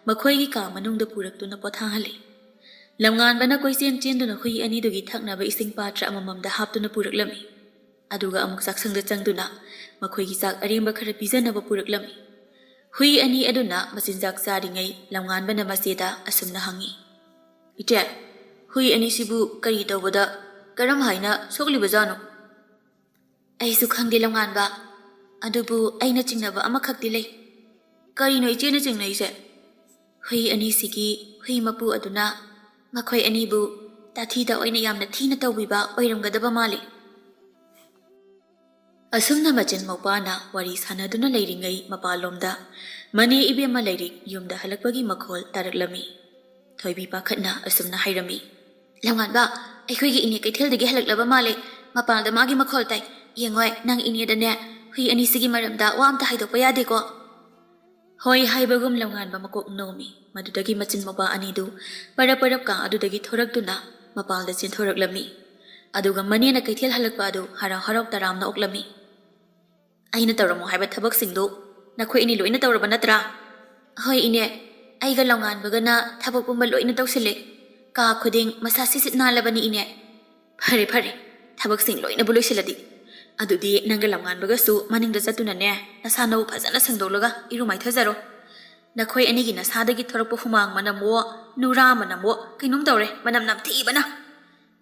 ꯃꯈꯣꯏꯒꯤ ꯀꯥ ꯃꯅꯨꯡꯗ ꯄꯨꯔꯛꯇꯨꯅ ꯄꯣꯊꯥꯍꯜꯂꯤ꯫ ꯂꯝꯉꯥꯟꯕꯅ ꯀꯣꯏꯆꯦꯟ ꯆꯦꯟꯗꯨꯅ ꯍꯨꯏ ꯑꯅꯤꯗꯨꯒꯤ ꯊꯛꯅꯕ ꯏꯁꯤꯡ ꯄꯥꯇ꯭ꯔ ꯑꯃꯃꯝꯗ ꯍꯥꯞꯇꯨꯅ ꯄꯨꯔꯛꯂꯝꯃꯤ꯫ ꯑꯗꯨꯒ ꯑꯃꯨꯛ ꯆꯥꯛꯁꯪꯗ ꯆꯪꯗꯨꯅ ꯃꯈꯣꯏꯒꯤ ꯆꯥꯛ ꯑꯔꯦꯝꯕ ꯈꯔ ꯄꯤꯖꯅꯕ ꯄꯨꯔꯛꯂꯝꯃꯤ꯫ ꯍꯨꯏ ꯑꯅꯤ ꯑꯗꯨꯅ ꯃꯆꯤꯟꯖꯥꯛ ꯆꯥꯔꯤꯉꯩ ꯂꯝꯉꯥꯟꯕꯅ ꯃꯆꯦꯗ ꯑꯁꯨꯝꯅ ꯍꯪꯉꯤ, "ꯏꯆꯦ, ꯍꯨꯏ ꯑꯅꯤꯁꯤꯕꯨ ꯀꯔꯤ ꯇꯧꯕꯗ, ꯀꯔꯝ ꯍꯥꯏꯅ ꯁꯣꯛꯂꯤꯕꯖꯥꯠꯅꯣ?" "ꯑꯩꯁꯨ ꯈꯪꯗꯦ ꯂꯝꯉꯥꯟꯕ, ꯑꯗꯨꯕꯨ ꯑꯩꯅ ꯆꯤꯡꯅꯕ ꯑꯃꯈꯛꯇꯤ ꯂꯩ꯫" "ꯀꯔꯤꯅꯣ ꯏꯆꯦꯅ ꯆꯤꯡꯅꯩꯁꯦ?" "ꯍꯨꯏ ꯑꯅꯤꯁꯤꯒꯤ ꯍꯨꯏ ꯃꯄꯨ ꯑꯗꯨꯅ ꯃꯈꯣꯏ ꯑꯅꯤꯕꯨ ꯇꯥꯊꯤꯗ ꯑꯣꯏꯅ ꯌꯥꯝꯅ ꯊꯤꯅ ꯇꯧꯕꯤꯕ ꯑꯣꯏꯔꯝꯒꯗꯕ ꯃꯥꯜꯂꯤ꯫" ꯑꯁꯨꯝꯅ ꯃꯆꯤꯟ ꯃꯧꯄꯥꯅ ꯋꯥꯔꯤ ꯁꯥꯟꯅꯗꯨꯅ ꯂꯩꯔꯤꯉꯩ ꯃꯄꯥꯟꯂꯣꯝꯗ ꯃꯅꯦ ꯏꯕꯦꯝꯃ ꯂꯩꯔꯤꯛ ꯌꯨꯝꯗ ꯍꯜꯂꯛꯄꯒꯤ ꯃꯈꯣꯜ ꯇꯥꯔꯛꯂꯝꯃꯤ꯫ ꯊꯣꯏꯕꯤ ꯄꯥꯈꯠꯅ ꯑꯁꯨꯝꯅ ꯍꯥꯏꯔꯝꯃꯤ꯫ "ꯂꯝꯉꯥꯟꯕ, ꯑꯩꯈꯣꯏꯒꯤ ꯏꯅꯦ ꯀꯩꯊꯦꯜꯗꯒꯤ ꯍꯜꯂꯛꯂꯕ ꯃꯥꯜꯂꯦ꯫ ꯃꯄꯥꯟꯗ ꯃꯥꯒꯤ ꯃꯈꯣꯜ ꯇꯥꯏ꯫ ꯌꯦꯡꯉꯣꯏ, ꯅꯪ ꯏꯅꯦꯗꯅꯦ, ꯍꯨꯏ ꯑꯅꯤꯁꯤꯒꯤ ꯃꯔꯝꯗ ꯋꯥ ꯑꯝꯇ ꯍꯥꯏꯗꯣꯛꯄ ꯌꯥꯗꯦꯀꯣ?" ꯍꯣꯏ ꯍꯥꯏꯕꯒꯨꯝ ꯂꯝꯉꯥꯟꯕ ꯃꯀꯣꯛ ꯅꯣꯝꯃꯤ꯫ ꯃꯗꯨꯗꯒꯤ ꯃꯆꯤꯟ ꯃꯧꯄꯥ ꯑꯅꯤꯗꯨ ꯄꯔꯞ ꯄꯔꯞ ꯀꯥ ꯑꯗꯨꯗꯒꯤ ꯊꯣꯔꯛꯇꯨꯅ ꯃꯄꯥꯜꯗ ꯆꯦꯟꯊꯣꯔꯛꯂꯝꯃꯤ꯫ ꯑꯗꯨꯒ ꯃꯅꯦꯅ ꯀꯩꯊꯦꯜ ꯍꯜꯂꯛꯄ ꯑꯗꯨ ꯍꯔꯥꯎ ꯍꯔꯥꯎ ꯇꯔꯥꯝꯅ ꯑꯣꯛꯂꯝꯃꯤ꯫ "ꯑꯩꯅ ꯇꯧꯔꯝꯃꯣ ꯍꯥꯏꯕ ꯊꯕꯛꯁꯤꯡꯗꯨ ꯅꯈꯣꯏ ꯑꯅꯤ ꯂꯣꯏꯅ ꯇꯧꯔꯕ ꯅꯠꯇ꯭ꯔꯥ?" "ꯍꯣꯏ ꯏꯅꯦ, ꯑꯩꯒ ꯂꯝꯉꯥꯟꯕꯒꯅ ꯊꯕꯛ ꯄꯨꯝꯕ ꯂꯣꯏꯅ ꯇꯧꯁꯤꯜꯂꯦ꯫ ꯀꯥ ꯈꯨꯗꯤꯡ ꯃꯁꯥ ꯁꯤꯠ ꯁꯤꯠ ꯅꯥꯜꯂꯕꯅꯤ ꯏꯅꯦ꯫" "ꯐꯔꯦ ꯐꯔꯦ, ꯊꯕꯛꯁꯤꯡ ꯂꯣꯏꯅꯕꯨ ꯂꯣꯏꯁꯤꯜꯂꯗꯤ꯫ ꯑꯗꯨꯗꯤ ꯅꯪꯒ ꯂꯝꯉꯥꯟꯕꯒꯁꯨ ꯃꯅꯤꯡꯗ ꯆꯠꯇꯨꯅꯅꯦ, ꯅꯁꯥ ꯅꯎ ꯐꯖꯅ ꯁꯦꯡꯗꯣꯛꯂꯒ ꯏꯔꯨ ꯃꯥꯏꯊꯖꯔꯣ꯫ ꯅꯈꯣꯏ ꯑꯅꯤꯒꯤ ꯅꯁꯥꯗꯒꯤ ꯊꯣꯔꯛꯄ ꯍꯨꯃꯥꯡ ꯃꯅꯝꯋꯣ, ꯅꯨꯔꯥ ꯃꯅꯝꯋꯣ, ꯀꯩꯅꯣꯝ ꯇꯧꯔꯦ, ꯃꯅꯝ ꯅꯝꯊꯤꯕꯅ꯫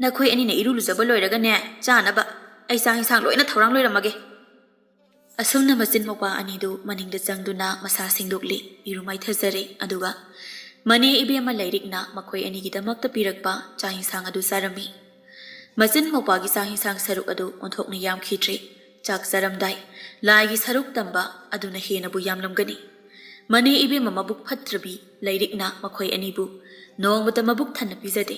ꯅꯈꯣꯏ ꯑꯅꯤꯅ ꯏꯔꯨ ꯂꯨꯖꯕ ꯂꯣꯏꯔꯒꯅꯦ, ꯆꯥꯅꯕ ꯑꯩ ꯆꯥꯛ ꯏꯟꯁꯥꯡ ꯂꯣꯏꯅ ꯊꯧꯔꯥꯡ ꯂꯣꯏꯔꯝꯃꯒꯦ꯫" ꯑꯁꯨꯝꯅ ꯃꯆꯤꯟ ꯃꯧꯄꯥ ꯑꯅꯤꯗꯨ ꯃꯅꯤꯡꯗ ꯆꯪꯗꯨꯅ ꯃꯁꯥ ꯁꯦꯡꯗꯣꯛꯂꯤ, ꯏꯔꯨ ꯃꯥꯏꯊꯖꯔꯦ꯫ ꯑꯗꯨꯒ ꯃꯅꯦ ꯏꯕꯦꯝꯃ ꯂꯩꯔꯤꯛꯅ ꯃꯈꯣꯏ ꯑꯅꯤꯒꯤꯗꯃꯛꯇ ꯄꯤꯔꯛꯄ ꯆꯥꯛ ꯏꯟꯁꯥꯡ ꯑꯗꯨ ꯆꯥꯔꯝꯃꯤ꯫ ꯃꯆꯤꯟ ꯃꯧꯄꯥꯒꯤ ꯆꯥꯛ ꯏꯟꯁꯥꯡ ꯁꯔꯨꯛ ꯑꯗꯨ ꯑꯣꯟꯊꯣꯛꯅ ꯌꯥꯝꯈꯤꯗ꯭ꯔꯤ꯫ ꯆꯥꯛ ꯆꯥꯔꯝꯗꯥꯏ ꯂꯥꯏꯒꯤ ꯁꯔꯨꯛ ꯇꯝꯕ ꯑꯗꯨꯅ ꯍꯦꯟꯅꯕꯨ ꯌꯥꯝꯂꯝꯒꯅꯤ꯫ ꯃꯅꯦ ꯏꯕꯦꯝꯃ ꯃꯕꯨꯛ ꯐꯠꯇ꯭ꯔꯕꯤ ꯂꯩꯔꯤꯛꯅ ꯃꯈꯣꯏ ꯑꯅꯤꯕꯨ ꯅꯣꯡꯃꯇ ꯃꯕꯨꯛ ꯊꯟꯅ ꯄꯤꯖꯗꯦ꯫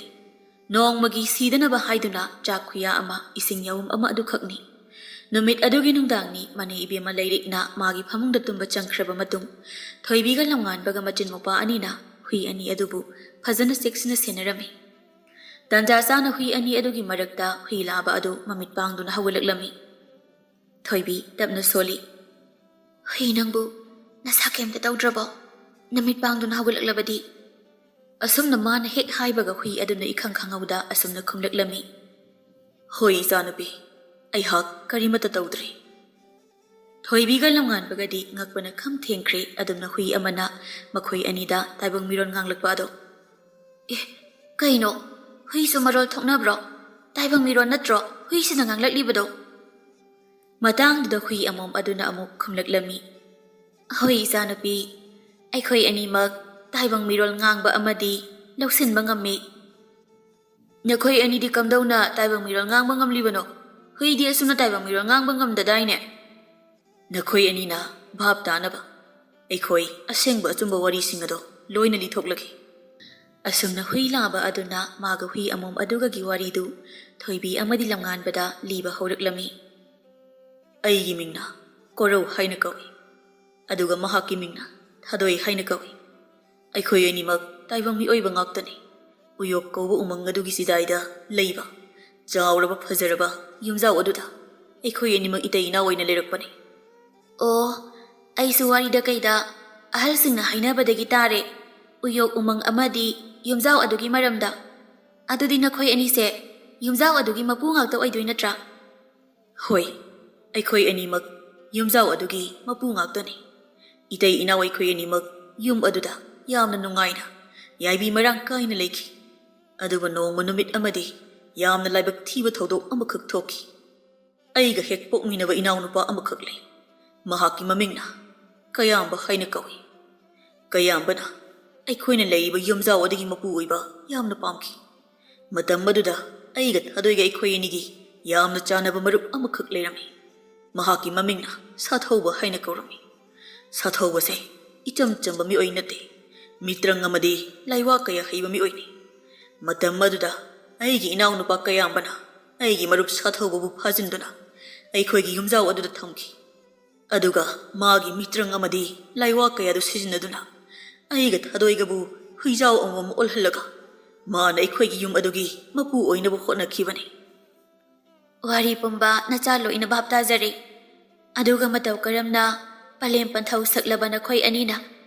ꯅꯣꯡꯃꯒꯤ ꯁꯤꯗꯅꯕ ꯍꯥꯏꯗꯨꯅ ꯆꯥꯛ ꯈꯨꯌꯥ ꯑꯃ, ꯏꯁꯤꯡ ꯌꯥꯎꯝ ꯑꯃ ꯑꯗꯨꯈꯛꯅꯤ꯫ ꯅꯨꯃꯤꯠ ꯑꯗꯨꯒꯤ ꯅꯨꯡꯗꯥꯡꯅꯤ ꯃꯅꯦ ꯏꯕꯦꯝꯃ ꯂꯩꯔꯤꯛꯅ ꯃꯥꯒꯤ ꯐꯃꯨꯡꯗ ꯇꯨꯝꯕ ꯆꯪꯈ꯭ꯔꯕ ꯃꯇꯨꯡ, ꯊꯣꯏꯕꯤꯒ ꯂꯝꯉꯥꯟꯕꯒ ꯃꯆꯤꯟ ꯃꯧꯄꯥ ꯑꯅꯤꯅ ꯍꯨꯏ ꯑꯅꯤ ꯑꯗꯨꯕꯨ ꯐꯖꯅ ꯆꯦꯛꯁꯤꯟꯅ ꯁꯦꯟꯅꯔꯝꯃꯤ꯫ ꯇꯟꯖꯥ ꯆꯥꯅ ꯍꯨꯏ ꯑꯅꯤ ꯑꯗꯨꯒꯤ ꯃꯔꯛꯇ ꯍꯨꯏ ꯂꯥꯕ ꯑꯗꯨ ꯃꯃꯤꯠ ꯄꯥꯡꯗꯨꯅ ꯍꯧꯒꯠꯂꯛꯂꯝꯃꯤ꯫ ꯊꯣꯏꯕꯤ ꯇꯞꯅ ꯁꯣꯜꯂꯤ꯫ "ꯍꯨꯏ, ꯅꯪꯕꯨ ꯅꯁꯥ ꯀꯩꯝꯇ ꯇꯧꯗ꯭ꯔꯕꯣ? ꯅꯃꯤꯠ ꯄꯥꯡꯗꯨꯅ ꯍꯧꯒꯠꯂꯛꯂꯕꯗꯤ?" ꯑꯁꯨꯝꯅ ꯃꯥꯅ ꯍꯦꯛ ꯍꯥꯏꯕꯒ ꯍꯨꯏ ꯑꯗꯨꯅ ꯏꯈꯪ ꯈꯪꯍꯧꯗ ꯑꯁꯨꯝꯅ ꯈꯨꯝꯂꯛꯂꯝꯃꯤ꯫ "ꯍꯣꯏ ꯏꯆꯥꯅꯨꯄꯤ, ꯑꯩꯍꯥꯛ ꯀꯔꯤꯃꯠꯇ ꯇꯧꯗ꯭ꯔꯤ꯫" ꯊꯣꯏꯕꯤꯒ ꯂꯝꯉꯥꯟꯕꯒꯗꯤ ꯉꯛꯄꯅ ꯈꯝ ꯊꯦꯡꯈ꯭ꯔꯦ꯫ ꯑꯗꯨꯝꯅ ꯍꯨꯏ ꯑꯃꯅ ꯃꯈꯣꯏ ꯑꯅꯤꯗ ꯇꯥꯏꯕꯪ ꯃꯤꯔꯣꯜ ꯉꯥꯡꯂꯛꯄ ꯑꯗꯣ꯫ "ꯑꯦ, ꯀꯩꯅꯣ? ꯍꯨꯏꯁꯨ ꯃꯔꯣꯜ ꯊꯣꯛꯅꯕ꯭ꯔꯣ? ꯇꯥꯏꯕꯪ ꯃꯤꯔꯣꯜ ꯅꯠꯇ꯭ꯔꯣ ꯍꯨꯏꯁꯤꯅ ꯉꯥꯡꯂꯛꯂꯤꯕꯗꯣ?" ꯃꯇꯥꯡꯗꯨꯗ ꯍꯨꯏ ꯑꯃꯣꯝ ꯑꯗꯨꯅ ꯑꯃꯨꯛ ꯈꯨꯝꯂꯛꯂꯝꯃꯤ꯫ "ꯍꯣꯏ ꯏꯆꯥꯅꯨꯄꯤ, ꯑꯩꯈꯣꯏ ꯑꯅꯤꯃꯛ ꯇꯥꯏꯕꯪ ꯃꯤꯔꯣꯜ ꯉꯥꯡꯕ ꯑꯃꯗꯤ ꯂꯧꯁꯤꯟꯕ ꯉꯝꯃꯤ꯫" "ꯅꯈꯣꯏ ꯑꯅꯤꯗꯤ ꯀꯝꯗꯧꯅ ꯇꯥꯏꯕꯪ ꯃꯤꯔꯣꯜ ꯉꯥꯡꯕ ꯉꯝꯂꯤꯕꯅꯣ? ꯍꯨꯏꯗꯤ ꯑꯁꯨꯝꯅ ꯇꯥꯏꯕꯪ ꯃꯤꯔꯣꯜ ꯉꯥꯡꯕ ꯉꯝꯗꯗꯥꯏꯅꯦ?" "ꯅꯈꯣꯏ ꯑꯅꯤꯅ ꯚꯥꯞ ꯇꯥꯅꯕ ꯑꯩꯈꯣꯏ ꯑꯁꯦꯡꯕ ꯑꯆꯨꯝꯕ ꯋꯥꯔꯤꯁꯤꯡ ꯑꯗꯣ ꯂꯣꯏꯅ ꯂꯤꯊꯣꯛꯂꯒꯦ꯫" ꯑꯁꯨꯝꯅ ꯍꯨꯏ ꯂꯥꯕ ꯑꯗꯨꯅ ꯃꯥꯒ ꯍꯨꯏ ꯑꯃꯣꯝ ꯑꯗꯨꯒꯒꯤ ꯋꯥꯔꯤꯗꯨ ꯊꯣꯏꯕꯤ ꯑꯃꯗꯤ ꯂꯝꯉꯥꯟꯕꯗ ꯂꯤꯕ ꯍꯧꯔꯛꯂꯝꯃꯤ꯫ ꯑꯩꯒꯤ ꯃꯤꯡꯅ ꯀꯣꯔꯧ ꯍꯥꯏꯅ ꯀꯧꯏ, ꯑꯗꯨꯒ ꯃꯍꯥꯛꯀꯤ ꯃꯤꯡꯅ ꯊꯥꯗꯣꯏ ꯍꯥꯏꯅ ꯀꯧꯏ꯫ ꯑꯩꯈꯣꯏ ꯑꯅꯤꯃꯛ ꯇꯥꯏꯕꯪ ꯃꯤꯑꯣꯏꯕ ꯉꯥꯛꯇꯅꯤ꯫ ꯎꯌꯣꯛ ꯀꯧꯕ ꯎꯃꯪ ꯑꯗꯨꯒꯤ ꯆꯤꯗꯥꯏꯗ ꯂꯩꯕ ꯆꯥꯎꯔꯕ ꯐꯖꯔꯕ ꯌꯨꯝꯖꯥꯎ ꯑꯗꯨꯗ ꯑꯩꯈꯣꯏ ꯑꯅꯤꯃꯛ ꯏꯇꯩ ꯏꯅꯥꯎ ꯑꯣꯏꯅ ꯂꯩꯔꯛꯄꯅꯤ꯫ ꯑꯣ, ꯑꯩꯁꯨ ꯋꯥꯔꯤꯗ ꯀꯩꯗ ꯑꯍꯜꯁꯤꯡꯅ ꯍꯥꯏꯅꯕꯗꯒꯤ ꯇꯥꯔꯦ, ꯎꯌꯣꯛ ꯎꯃꯪ ꯑꯃꯗꯤ ꯌꯨꯝꯖꯥꯎ ꯑꯗꯨꯒꯤ ꯃꯔꯝꯗ꯫ ꯑꯗꯨꯗꯤ ꯅꯈꯣꯏ ꯑꯅꯤꯁꯦ ꯌꯨꯝꯖꯥꯎ ꯑꯗꯨꯒꯤ ꯃꯄꯨ ꯉꯥꯛꯇ ꯑꯣꯏꯗꯣꯏ ꯅꯠꯇ꯭ꯔꯥ? ꯍꯣꯏ, ꯑꯩꯈꯣꯏ ꯑꯅꯤꯃꯛ ꯌꯨꯝꯖꯥꯎ ꯑꯗꯨꯒꯤ ꯃꯄꯨ ꯉꯥꯛꯇꯅꯤ꯫ ꯏꯇꯩ ꯏꯅꯥꯎ ꯑꯩꯈꯣꯏ ꯑꯅꯤꯃꯛ ꯌꯨꯝ ꯑꯗꯨꯗ ꯌꯥꯝꯅ ꯅꯨꯡꯉꯥꯏꯅ, ꯌꯥꯏꯕꯤ ꯃꯔꯥꯡ ꯀꯥꯏꯅ ꯂꯩꯈꯤ꯫ ꯑꯗꯨꯕꯨ ꯅꯣꯡꯃ ꯅꯨꯃꯤꯠ ꯑꯃꯗꯤ ꯌꯥꯝꯅ ꯂꯥꯏꯕꯛ ꯊꯤꯕ ꯊꯧꯗꯣꯛ ꯑꯃꯈꯛ ꯊꯣꯛꯈꯤ꯫ ꯑꯩꯒ ꯍꯦꯛ ꯄꯣꯛꯃꯤꯟꯅꯕ ꯏꯅꯥꯎꯅꯨꯄꯥ ꯑꯃꯈꯛ ꯂꯩ꯫ ꯃꯍꯥꯛꯀꯤ ꯃꯃꯤꯡꯅ ꯀꯌꯥꯝꯕ ꯍꯥꯏꯅ ꯀꯧꯏ꯫ ꯀꯌꯥꯝꯕꯅ ꯑꯩꯈꯣꯏꯅ ꯂꯩꯔꯤꯕ ꯌꯨꯝꯖꯥꯎ ꯑꯗꯨꯒꯤ ꯃꯄꯨ ꯑꯣꯏꯕ ꯌꯥꯝꯅ ꯄꯥꯝꯈꯤ꯫ ꯃꯇꯝ ꯑꯗꯨꯗ ꯑꯩꯒ ꯊꯥꯗꯣꯏꯒ ꯑꯩꯈꯣꯏ ꯑꯅꯤꯒꯤ ꯌꯥꯝꯅ ꯆꯥꯟꯅꯕ ꯃꯔꯨꯞ ꯑꯃꯈꯛ ꯂꯩꯔꯝꯃꯤ꯫ ꯃꯍꯥꯛꯀꯤ ꯃꯃꯤꯡꯅ ꯁꯥꯊꯧꯕ ꯍꯥꯏꯅ ꯀꯧꯔꯝꯃꯤ꯫ ꯁꯥꯊꯧꯕꯁꯦ ꯏꯆꯝ ꯆꯝꯕ ꯃꯤꯑꯣꯏ ꯅꯠꯇꯦ꯫ ꯃꯤꯇ꯭ꯔꯪ ꯑꯃꯗꯤ ꯂꯥꯏꯋꯥ ꯀꯌꯥ ꯍꯩꯕ ꯃꯤꯑꯣꯏꯅꯤ꯫ ꯃꯇꯝ ꯑꯗꯨꯗ ꯑꯩꯒꯤ ꯏꯅꯥꯎꯅꯨꯄꯥ ꯀꯌꯥꯝꯕꯅ ꯑꯩꯒꯤ ꯃꯔꯨꯞ ꯁꯥꯊꯧꯕꯕꯨ ꯐꯥꯖꯤꯟꯗꯨꯅ ꯑꯩꯈꯣꯏꯒꯤ ꯌꯨꯝꯖꯥꯎ ꯑꯗꯨꯗ ꯊꯝꯈꯤ꯫ ꯑꯗꯨꯒ ꯃꯥꯒꯤ ꯃꯤꯇ꯭ꯔꯪ ꯑꯃꯗꯤ ꯂꯥꯏꯋꯥ ꯀꯌꯥꯗꯨ ꯁꯤꯖꯤꯟꯅꯗꯨꯅ ꯑꯩꯒ ꯊꯥꯗꯣꯏꯒꯕꯨ ꯍꯨꯏꯖꯥꯎ ꯑꯃꯃꯝ ꯑꯣꯜꯍꯜꯂꯒ ꯃꯥꯅ ꯑꯩꯈꯣꯏꯒꯤ ꯌꯨꯝ ꯑꯗꯨꯒꯤ ꯃꯄꯨ ꯑꯣꯏꯅꯕ ꯍꯣꯠꯅꯈꯤꯕꯅꯤ꯫ ꯋꯥꯔꯤ ꯄꯨꯝꯕ ꯅꯆꯥ ꯂꯣꯏꯅ ꯚꯥꯞ ꯇꯥꯖꯔꯦ꯫ ꯑꯗꯨꯒ ꯃꯇꯧ ꯀꯔꯝꯅ ꯄꯂꯦꯝ ꯄꯟꯊꯧ ꯁꯛꯂꯕ ꯅꯈꯣꯏ ꯑꯅꯤꯅ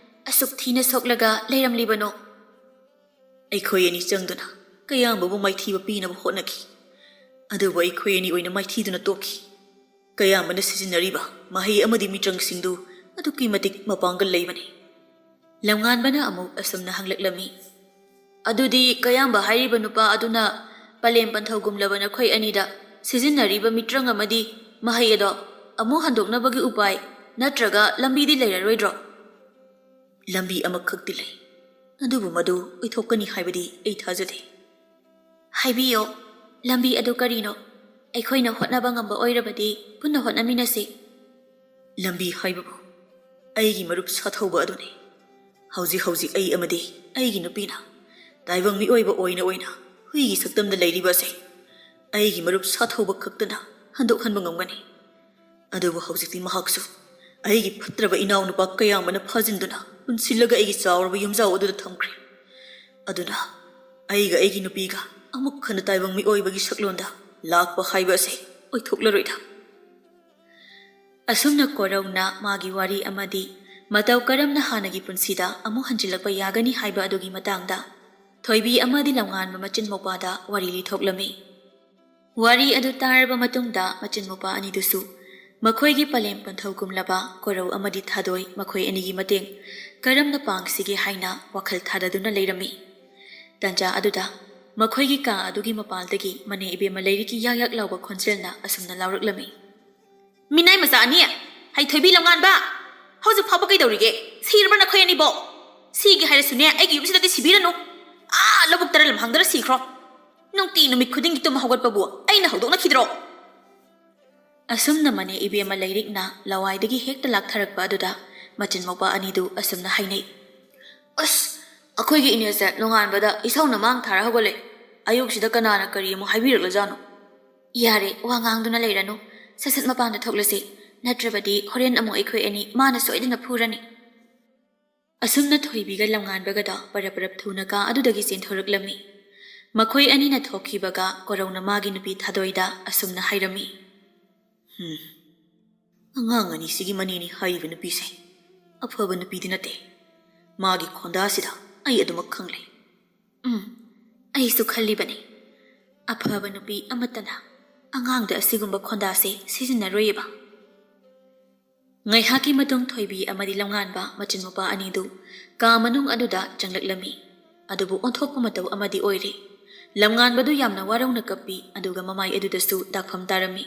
ꯑꯁꯨꯛ ꯊꯤꯅ ꯁꯣꯛꯂꯒ ꯂꯩꯔꯝꯂꯤꯕꯅꯣ? ꯑꯩꯈꯣꯏ ꯑꯅꯤ ꯆꯪꯗꯨꯅ ꯀꯌꯥꯝꯕꯕꯨ ꯃꯥꯏꯊꯤꯕ ꯄꯤꯅꯕ ꯍꯣꯠꯅꯈꯤ꯫ ꯑꯗꯨꯕꯨ ꯑꯩꯈꯣꯏ ꯑꯅꯤ ꯑꯣꯏꯅ ꯃꯥꯏꯊꯤꯗꯨꯅ ꯇꯣꯛꯈꯤ꯫ ꯀꯌꯥꯝꯕꯅ ꯁꯤꯖꯤꯟꯅꯔꯤꯕ ꯃꯍꯩ ꯑꯃꯗꯤ ꯃꯤꯇ꯭ꯔꯪꯁꯤꯡꯗꯨ ꯑꯗꯨꯛꯀꯤ ꯃꯇꯤꯛ ꯃꯄꯥꯡꯒꯜ ꯂꯩꯕꯅꯤ꯫ ꯂꯝꯉꯥꯟꯕꯅ ꯑꯃꯨꯛ ꯑꯁꯨꯝꯅ ꯍꯪꯂꯛꯂꯝꯃꯤ, "ꯑꯗꯨꯗꯤ ꯀꯌꯥꯝꯕ ꯍꯥꯏꯔꯤꯕ ꯅꯨꯄꯥ ꯑꯗꯨꯅ ꯄꯂꯦꯝ ꯄꯟꯊꯧꯒꯨꯝꯂꯕ ꯅꯈꯣꯏ ꯑꯅꯤꯗ ꯁꯤꯖꯤꯟꯅꯔꯤꯕ ꯃꯤꯇ꯭ꯔꯪ ꯑꯃꯗꯤ ꯃꯍꯩ ꯑꯗꯣ ꯑꯃꯨꯛ ꯍꯟꯗꯣꯛꯅꯕꯒꯤ ꯎꯄꯥꯏ ꯅꯠꯇ꯭ꯔꯒ ꯂꯝꯕꯤꯗꯤ ꯂꯩꯔꯔꯣꯏꯗ꯭ꯔꯣ?" "ꯂꯝꯕꯤ ꯑꯃꯈꯛꯇꯤ ꯂꯩ, ꯑꯗꯨꯕꯨ ꯃꯗꯨ ꯑꯣꯏꯊꯣꯛꯀꯅꯤ ꯍꯥꯏꯕꯗꯤ ꯑꯩ ꯊꯥꯖꯗꯦ꯫" "ꯍꯥꯏꯕꯤꯌꯣ, ꯂꯝꯕꯤ ꯑꯗꯨ ꯀꯔꯤꯅꯣ? ꯑꯩꯈꯣꯏꯅ ꯍꯣꯠꯅꯕ ꯉꯝꯕ ꯑꯣꯏꯔꯕꯗꯤ ꯄꯨꯟꯅ ꯍꯣꯠꯅꯃꯤꯟꯅꯁꯤ꯫" "ꯂꯝꯕꯤ ꯍꯥꯏꯕꯕꯨ ꯑꯩꯒꯤ ꯃꯔꯨꯞ ꯁꯥꯊꯧꯕ ꯑꯗꯨꯅꯤ꯫ ꯍꯧꯖꯤꯛ ꯍꯧꯖꯤꯛ ꯑꯩ ꯑꯃꯗꯤ ꯑꯩꯒꯤ ꯅꯨꯄꯤꯅ ꯇꯥꯏꯕꯪ ꯃꯤꯑꯣꯏꯕ ꯑꯣꯏꯅ ꯑꯣꯏꯅ ꯍꯨꯏꯒꯤ ꯁꯛꯇꯝꯗ ꯂꯩꯔꯤꯕ ꯑꯁꯦ ꯑꯩꯒꯤ ꯃꯔꯨꯞ ꯁꯥꯊꯧꯕ ꯈꯛꯇꯅ ꯍꯟꯗꯣꯛꯍꯟꯕ ꯉꯝꯒꯅꯤ꯫ ꯑꯗꯨꯕꯨ ꯍꯧꯖꯤꯛꯇꯤ ꯃꯍꯥꯛꯁꯨ ꯑꯩꯒꯤ ꯐꯠꯇ꯭ꯔꯕ ꯏꯅꯥꯎꯅꯨꯄꯥ ꯀꯌꯥꯝꯕꯅ ꯐꯥꯖꯤꯟꯗꯨꯅ ꯄꯨꯟꯁꯤꯜꯂꯒ ꯑꯩꯒꯤ ꯆꯥꯎꯔꯕ ꯌꯨꯝꯖꯥꯎ ꯑꯗꯨꯗ ꯊꯝꯈ꯭ꯔꯦ꯫ ꯑꯗꯨꯅ ꯑꯩꯒ ꯑꯩꯒꯤ ꯅꯨꯄꯤꯒ ꯑꯃꯨꯛ ꯍꯟꯅ ꯇꯥꯏꯕꯪ ꯃꯤꯑꯣꯏꯕꯒꯤ ꯁꯛꯂꯣꯟꯗ ꯂꯥꯛꯄ ꯍꯥꯏꯕ ꯑꯁꯦ ꯑꯣꯏꯊꯣꯛꯂꯔꯣꯏꯗ꯫ ꯑꯁꯨꯝꯅ ꯀꯣꯔꯧꯅ ꯃꯥꯒꯤ ꯋꯥꯔꯤ ꯑꯃꯗꯤ ꯃꯇꯧ ꯀꯔꯝꯅ ꯍꯥꯟꯅꯒꯤ ꯄꯨꯟꯁꯤꯗ ꯑꯃꯨꯛ ꯍꯟꯖꯤꯜꯂꯛꯄ ꯌꯥꯒꯅꯤ ꯍꯥꯏꯕ ꯑꯗꯨꯒꯤ ꯃꯇꯥꯡꯗ ꯊꯣꯏꯕꯤ ꯑꯃꯗꯤ ꯂꯝꯉꯥꯟꯕ ꯃꯆꯤꯟ ꯃꯧꯄꯥꯗ ꯋꯥꯔꯤ ꯂꯤꯊꯣꯛꯂꯝꯃꯤ꯫ ꯋꯥꯔꯤ ꯑꯗꯨ ꯇꯥꯔꯕ ꯃꯇꯨꯡꯗ ꯃꯆꯤꯟ ꯃꯧꯄꯥ ꯑꯅꯤꯗꯨꯁꯨ ꯃꯈꯣꯏꯒꯤ ꯄꯂꯦꯝ ꯄꯟꯊꯧ ꯀꯨꯝꯂꯕ ꯀꯣꯔꯧ ꯑꯃꯗꯤ ꯊꯥꯗꯣꯏ ꯃꯈꯣꯏ ꯑꯅꯤꯒꯤ ꯃꯇꯦꯡ ꯀꯔꯝꯅ ꯄꯥꯡꯁꯤꯒꯦ ꯍꯥꯏꯅ ꯋꯥꯈꯜ ꯊꯥꯗꯗꯨꯅ ꯂꯩꯔꯝꯃꯤ꯫ ꯇꯟꯖꯥ ꯑꯗꯨꯗ ꯃꯈꯣꯏꯒꯤ ꯀꯥ ꯑꯗꯨꯒꯤ ꯃꯄꯥꯜꯗꯒꯤ ꯃꯅꯦ ꯏꯕꯦꯝꯃ ꯂꯩꯔꯤꯛꯀꯤ ꯌꯥꯛ ꯌꯥꯛ ꯂꯥꯎꯕ ꯈꯣꯟꯖꯦꯜꯅ ꯑꯁꯨꯝꯅ ꯂꯥꯎꯔꯛꯂꯝꯃꯤ꯫ "ꯃꯤꯅꯥꯏ ꯃꯆꯥ ꯑꯅꯤ, ꯍꯩꯊꯣꯏꯕꯤ ꯂꯝꯉꯥꯟꯕ, ꯍꯧꯖꯤꯛ ꯐꯥꯎꯕ ꯀꯩꯗꯧꯔꯤꯒꯦ? ꯁꯤꯔꯕ ꯅꯈꯣꯏ ꯑꯅꯤꯕꯣ? ꯁꯤꯒꯦ ꯍꯥꯏꯔꯁꯨꯅꯦ, ꯑꯩꯒꯤ ꯌꯨꯝꯁꯤꯗꯗꯤ ꯁꯤꯕꯤꯔꯅꯨ꯫ ꯑꯥ ꯂꯧꯕꯨꯛꯇꯔ ꯂꯝꯍꯥꯡꯗꯔ ꯁꯤꯈ꯭ꯔꯣ꯫ ꯅꯨꯡꯇꯤ ꯅꯨꯃꯤꯠ ꯈꯨꯗꯤꯡꯒꯤ ꯇꯨꯝ ꯍꯧꯒꯠꯄꯕꯨ ꯑꯩꯅ ꯍꯧꯗꯣꯛꯅꯈꯤꯗ꯭ꯔꯣ?" ꯑꯁꯨꯝꯅ ꯃꯅꯦ ꯏꯕꯦꯝꯃ ꯂꯩꯔꯤꯛꯅ ꯂꯋꯥꯏꯗꯒꯤ ꯍꯦꯛꯇ ꯂꯥꯛꯊꯔꯛꯄ ꯑꯗꯨꯗ ꯃꯆꯤꯟ ꯃꯧꯄꯥ ꯑꯅꯤꯗꯨ ꯑꯁꯨꯝꯅ ꯍꯥꯏꯅꯩ꯫ "ꯑꯁ, ꯑꯩꯈꯣꯏꯒꯤ ꯏꯅꯦꯁꯦ ꯅꯣꯡꯉꯥꯟꯕꯗ ꯏꯁꯧꯅ ꯃꯥꯡ ꯊꯥꯔ ꯍꯧꯒꯠꯂꯦ꯫ ꯑꯌꯨꯛꯁꯤꯗ ꯀꯅꯥꯅ ꯀꯔꯤ ꯑꯃꯨꯛ ꯍꯥꯏꯕꯤꯔꯛꯂꯖꯥꯠꯅꯣ?" "ꯌꯥꯔꯦ, ꯋꯥ ꯉꯥꯡꯗꯨꯅ ꯂꯩꯔꯅꯨ꯫ ꯁꯠ ꯁꯠ ꯃꯄꯥꯟꯗ ꯊꯣꯛꯂꯁꯤ꯫ ꯅꯠꯇ꯭ꯔꯕꯗꯤ ꯍꯣꯔꯦꯟ ꯑꯃꯨꯛ ꯑꯩꯈꯣꯏ ꯑꯅꯤ ꯃꯥꯅ ꯁꯣꯏꯗꯅ ꯐꯨꯔꯅꯤ꯫" ꯑꯁꯨꯝꯅ ꯊꯣꯏꯕꯤꯒ ꯂꯝꯉꯥꯟꯕꯒꯗꯣ ꯄꯔꯞ ꯄꯔꯞ ꯊꯨꯅ ꯀꯥ ꯑꯗꯨꯗꯒꯤ ꯆꯦꯟꯊꯣꯔꯛꯂꯝꯃꯤ꯫ ꯃꯈꯣꯏ ꯑꯅꯤꯅ ꯊꯣꯛꯈꯤꯕꯒ ꯀꯣꯔꯧꯅ ꯃꯥꯒꯤ ꯅꯨꯄꯤ ꯊꯥꯗꯣꯏꯗ ꯑꯁꯨꯝꯅ ꯍꯥꯏꯔꯝꯃꯤ꯫ "ꯍꯨꯝ, ꯑꯉꯥꯡ ꯑꯅꯤꯁꯤꯒꯤ ꯃꯅꯦꯅꯤ ꯍꯥꯏꯔꯤꯕ ꯅꯨꯄꯤꯁꯦ ꯑꯐꯕ ꯅꯨꯄꯤꯗꯤ ꯅꯠꯇꯦ꯫ ꯃꯥꯒꯤ ꯈꯣꯟꯗꯥꯁꯤꯗ ꯑꯩ ꯑꯗꯨꯃꯛ ꯈꯪꯂꯦ꯫" "ꯎꯝ, ꯑꯩꯁꯨ ꯈꯜꯂꯤꯕꯅꯤ꯫ ꯑꯐꯕ ꯅꯨꯄꯤ ꯑꯃꯠꯇꯅ ꯑꯉꯥꯡꯗ ꯑꯁꯤꯒꯨꯝꯕ ꯈꯣꯟꯗꯥꯁꯦ ꯁꯤꯖꯤꯟꯅꯔꯣꯏꯌꯦꯕ꯫" ꯉꯥꯏꯍꯥꯛꯀꯤ ꯃꯇꯨꯡ ꯊꯣꯏꯕꯤ ꯑꯃꯗꯤ ꯂꯝꯉꯥꯟꯕ ꯃꯆꯤꯟ ꯃꯧꯄꯥ ꯑꯅꯤꯗꯨ ꯀꯥ ꯃꯅꯨꯡ ꯑꯗꯨꯗ ꯆꯪꯂꯛꯂꯝꯃꯤ꯫ ꯑꯗꯨꯕꯨ ꯑꯣꯟꯊꯣꯛꯄ ꯃꯇꯧ ꯑꯃꯗꯤ ꯑꯣꯏꯔꯦ꯫ ꯂꯝꯉꯥꯟꯕꯗꯨ ꯌꯥꯝꯅ ꯋꯥꯔꯧꯅ ꯀꯞꯄꯤ, ꯑꯗꯨꯒ ꯃꯃꯥꯏ ꯑꯗꯨꯗꯁꯨ ꯗꯥꯛꯐꯝ ꯇꯥꯔꯝꯃꯤ꯫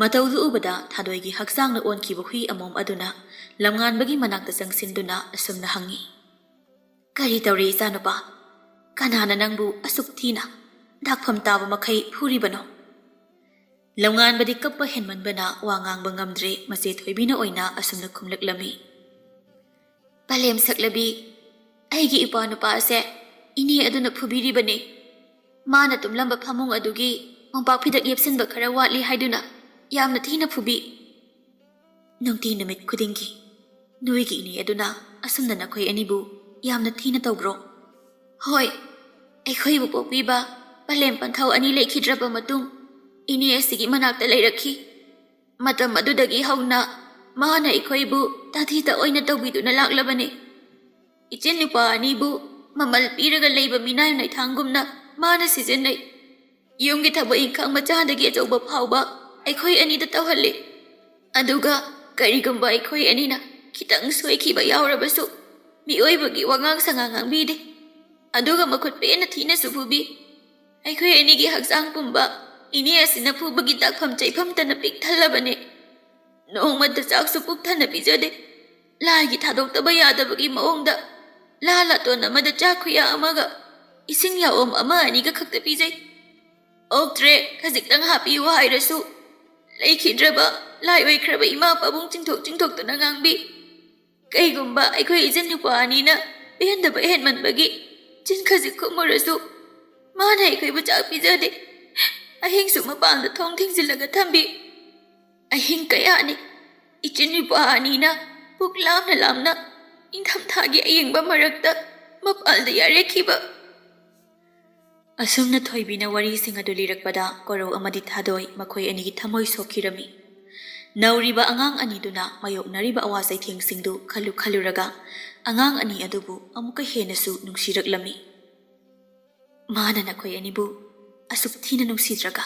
ꯃꯇꯧꯗꯨ ꯎꯕꯗ ꯊꯥꯗꯣꯏꯒꯤ ꯍꯛꯆꯥꯡꯅ ꯑꯣꯟꯈꯤꯕ ꯍꯨꯏ ꯑꯃꯣꯝ ꯑꯗꯨꯅ ꯂꯝꯉꯥꯟꯕꯒꯤ ꯃꯅꯥꯛꯇ ꯆꯪꯁꯤꯟꯗꯨꯅ ꯑꯁꯨꯝꯅ ꯍꯪꯉꯤ꯫ "ꯀꯔꯤ ꯇꯧꯔꯦ ꯏꯆꯥꯅꯨꯄꯥ? ꯀꯅꯥꯅ ꯅꯪꯕꯨ ꯑꯁꯨꯛ ꯊꯤꯅ ꯗꯥꯛꯐꯝ ꯇꯥꯕ ꯃꯈꯩ ꯐꯨꯔꯤꯕꯅꯣ?" ꯂꯝꯉꯥꯟꯕꯗꯤ ꯀꯞꯄ ꯍꯦꯟꯃꯟꯕꯅ ꯋꯥ ꯉꯥꯡꯕ ꯉꯝꯗ꯭ꯔꯦ, ꯃꯆꯦ ꯊꯣꯏꯕꯤꯅ ꯑꯣꯏꯅ ꯑꯁꯨꯝꯅ ꯈꯨꯝꯂꯛꯂꯝꯃꯤ꯫ "ꯄꯂꯦꯝ ꯁꯛꯂꯕꯤ, ꯑꯩꯒꯤ ꯏꯄ꯭ꯋꯥ ꯅꯨꯄꯥ ꯑꯁꯦ ꯏꯅꯦ ꯑꯗꯨꯅ ꯐꯨꯕꯤꯔꯤꯕꯅꯤ꯫ ꯃꯥꯅ ꯇꯨꯝꯂꯝꯕ ꯐꯃꯨꯡ ꯑꯗꯨꯒꯤ ꯃꯣꯝꯄꯥꯛ ꯐꯤꯗꯛ ꯌꯦꯞꯁꯤꯟꯕ ꯈꯔ ꯋꯥꯠꯂꯤ ꯍꯥꯏꯗꯨꯅ ꯌꯥꯝꯅ ꯊꯤꯅ ꯐꯨꯕꯤ꯫ ꯅꯨꯡꯇꯤ ꯅꯨꯃꯤꯠ ꯈꯨꯗꯤꯡꯒꯤ ꯅꯣꯏꯒꯤ ꯏꯅꯦ ꯑꯗꯨꯅ ꯑꯁꯨꯝꯅ ꯅꯈꯣꯏ ꯑꯅꯤꯕꯨ ꯌꯥꯝꯅ ꯊꯤꯅ ꯇꯧꯕ꯭ꯔꯣ? ꯍꯣꯏ, ꯑꯩꯈꯣꯏꯕꯨ ꯄꯣꯛꯄꯤꯕ ꯄꯂꯦꯝ ꯄꯟꯊꯧ ꯑꯅꯤ ꯂꯩꯈꯤꯗ꯭ꯔꯕ ꯃꯇꯨꯡ, ꯏꯅꯦ ꯑꯁꯤꯒꯤ ꯃꯅꯥꯛꯇ ꯂꯩꯔꯛꯈꯤ꯫ ꯃꯇꯝ ꯑꯗꯨꯗꯒꯤ ꯍꯧꯅ ꯃꯥꯅ ꯑꯩꯈꯣꯏꯕꯨ ꯇꯥꯊꯤ ꯇꯥꯑꯣꯏꯅ ꯇꯧꯕꯤꯗꯨꯅ ꯂꯥꯛꯂꯕꯅꯤ꯫ ꯏꯆꯤꯟ ꯅꯨꯄꯥ ꯑꯅꯤꯕꯨ ꯃꯃꯜ ꯄꯤꯔꯒ ꯂꯩꯕ ꯃꯤꯅꯥꯏ ꯅꯩꯊꯥꯡꯒꯨꯝꯅ ꯃꯥꯅ ꯁꯤꯖꯤꯟꯅꯩ꯫ ꯌꯨꯝꯒꯤ ꯊꯕꯛ ꯏꯪꯈꯥꯡ ꯃꯆꯥꯗꯒꯤ ꯑꯆꯧꯕ ꯐꯥꯎꯕ ꯑꯩꯈꯣꯏ ꯑꯅꯤꯗ ꯇꯧꯍꯜꯂꯤ꯫ ꯑꯗꯨꯒ ꯀꯔꯤꯒꯨꯝꯕ ꯑꯩꯈꯣꯏ ꯑꯅꯤꯅ ꯈꯤꯇꯪ ꯁꯣꯏꯈꯤꯕ ꯌꯥꯎꯔꯕꯁꯨ ꯃꯤꯑꯣꯏꯕꯒꯤ ꯋꯥꯉꯥꯡ ꯁꯉꯥꯡ ꯉꯥꯡꯕꯤꯗꯦ꯫ ꯑꯗꯨꯒ ꯃꯈꯨꯠ ꯄꯦꯟꯅ ꯊꯤꯅꯁꯨ ꯐꯨꯕꯤ꯫ ꯑꯩꯈꯣꯏ ꯑꯅꯤꯒꯤ ꯍꯛꯆꯥꯡ ꯄꯨꯝꯕ ꯏꯅꯦ ꯑꯁꯤꯅ ꯐꯨꯕꯒꯤ ꯇꯥꯛꯐꯝ ꯆꯩꯐꯝꯇꯅ ꯄꯤꯛ ꯊꯜꯂꯕꯅꯦ꯫ ꯅꯣꯡꯃꯇ ꯆꯥꯛꯁꯨ ꯄꯨꯛ ꯊꯟꯅ ꯄꯤꯖꯗꯦ꯫ ꯂꯥꯏꯒꯤ ꯊꯥꯗꯣꯛꯇꯕ ꯌꯥꯗꯕꯒꯤ ꯃꯑꯣꯡꯗ ꯂꯥ ꯂꯥꯇꯣꯟ ꯑꯃꯗ ꯆꯥꯛ ꯈꯨꯌꯥ ꯑꯃꯒ ꯏꯁꯤꯡ ꯌꯥꯑꯣꯝ ꯑꯃ ꯑꯅꯤꯒ ꯈꯛꯇ ꯄꯤꯖꯩ꯫ "ꯑꯣꯛꯇ꯭ꯔꯦ, ꯈꯖꯤꯛꯇꯪ ꯍꯥꯞꯄꯤꯌꯨ" ꯍꯥꯏꯔꯁꯨ ꯂꯩꯈꯤꯗ꯭ꯔꯕ ꯂꯥꯏ ꯑꯣꯏꯈ꯭ꯔꯕ ꯏꯃꯥ ꯄꯥꯕꯨꯡ ꯆꯤꯡꯊꯣꯛ ꯆꯤꯡꯊꯣꯛꯇꯨꯅ ꯉꯥꯡꯕꯤ꯫ ꯀꯩꯒꯨꯝꯕ ꯑꯩꯈꯣꯏ ꯏꯆꯤꯟ ꯅꯨꯄꯥ ꯑꯅꯤꯅ ꯄꯦꯟꯗꯕ ꯍꯦꯟꯃꯟꯕꯒꯤ ꯆꯤꯟ ꯈꯖꯤꯛ ꯈꯨꯝꯃꯨꯔꯁꯨ ꯃꯥꯅ ꯑꯩꯈꯣꯏꯕꯨ ꯆꯥꯛ ꯄꯤꯖꯗꯦ꯫ ꯑꯍꯤꯡꯁꯨ ꯃꯄꯥꯟꯗ ꯊꯣꯡ ꯊꯤꯡꯖꯤꯜꯂꯒ ꯊꯝꯕꯤ꯫ ꯑꯍꯤꯡ ꯀꯌꯥꯅꯤ ꯏꯆꯤꯟ ꯅꯨꯄꯥ ꯑꯅꯤꯅ ꯄꯨꯛ ꯂꯥꯝꯅ ꯂꯥꯝꯅ ꯏꯪꯊꯝꯊꯥꯒꯤ ꯑꯌꯤꯡꯕ ꯃꯔꯛꯇ ꯃꯄꯥꯜꯗ ꯌꯥꯔꯦꯛꯈꯤꯕ꯫ ꯑꯁꯨꯝꯅ ꯊꯣꯏꯕꯤꯅ ꯋꯥꯔꯤꯁꯤꯡ ꯑꯗꯨ ꯂꯤꯔꯛꯄꯗ ꯀꯣꯔꯧ ꯑꯃꯗꯤ ꯊꯥꯗꯣꯏ ꯃꯈꯣꯏ ꯑꯅꯤꯒꯤ ꯊꯃꯣꯏ ꯁꯣꯛꯈꯤꯔꯝꯃꯤ꯫ ꯅꯧꯔꯤꯕ ꯑꯉꯥꯡ ꯑꯅꯤꯗꯨꯅ ꯃꯥꯌꯣꯛꯅꯔꯤꯕ ꯑꯋꯥ ꯆꯩꯊꯦꯡꯁꯤꯡꯗꯨ ꯈꯜꯂꯨ ꯈꯜꯂꯨꯔꯒ ꯑꯉꯥꯡ ꯑꯅꯤ ꯑꯗꯨꯕꯨ ꯑꯃꯨꯛꯀ ꯍꯦꯟꯅꯁꯨ ꯅꯨꯡꯁꯤꯔꯛꯂꯝꯃꯤ꯫ "ꯃꯥꯅ ꯅꯈꯣꯏ ꯑꯅꯤꯕꯨ ꯑꯁꯨꯛ ꯊꯤꯅ ꯅꯨꯡꯁꯤꯗ꯭ꯔꯒ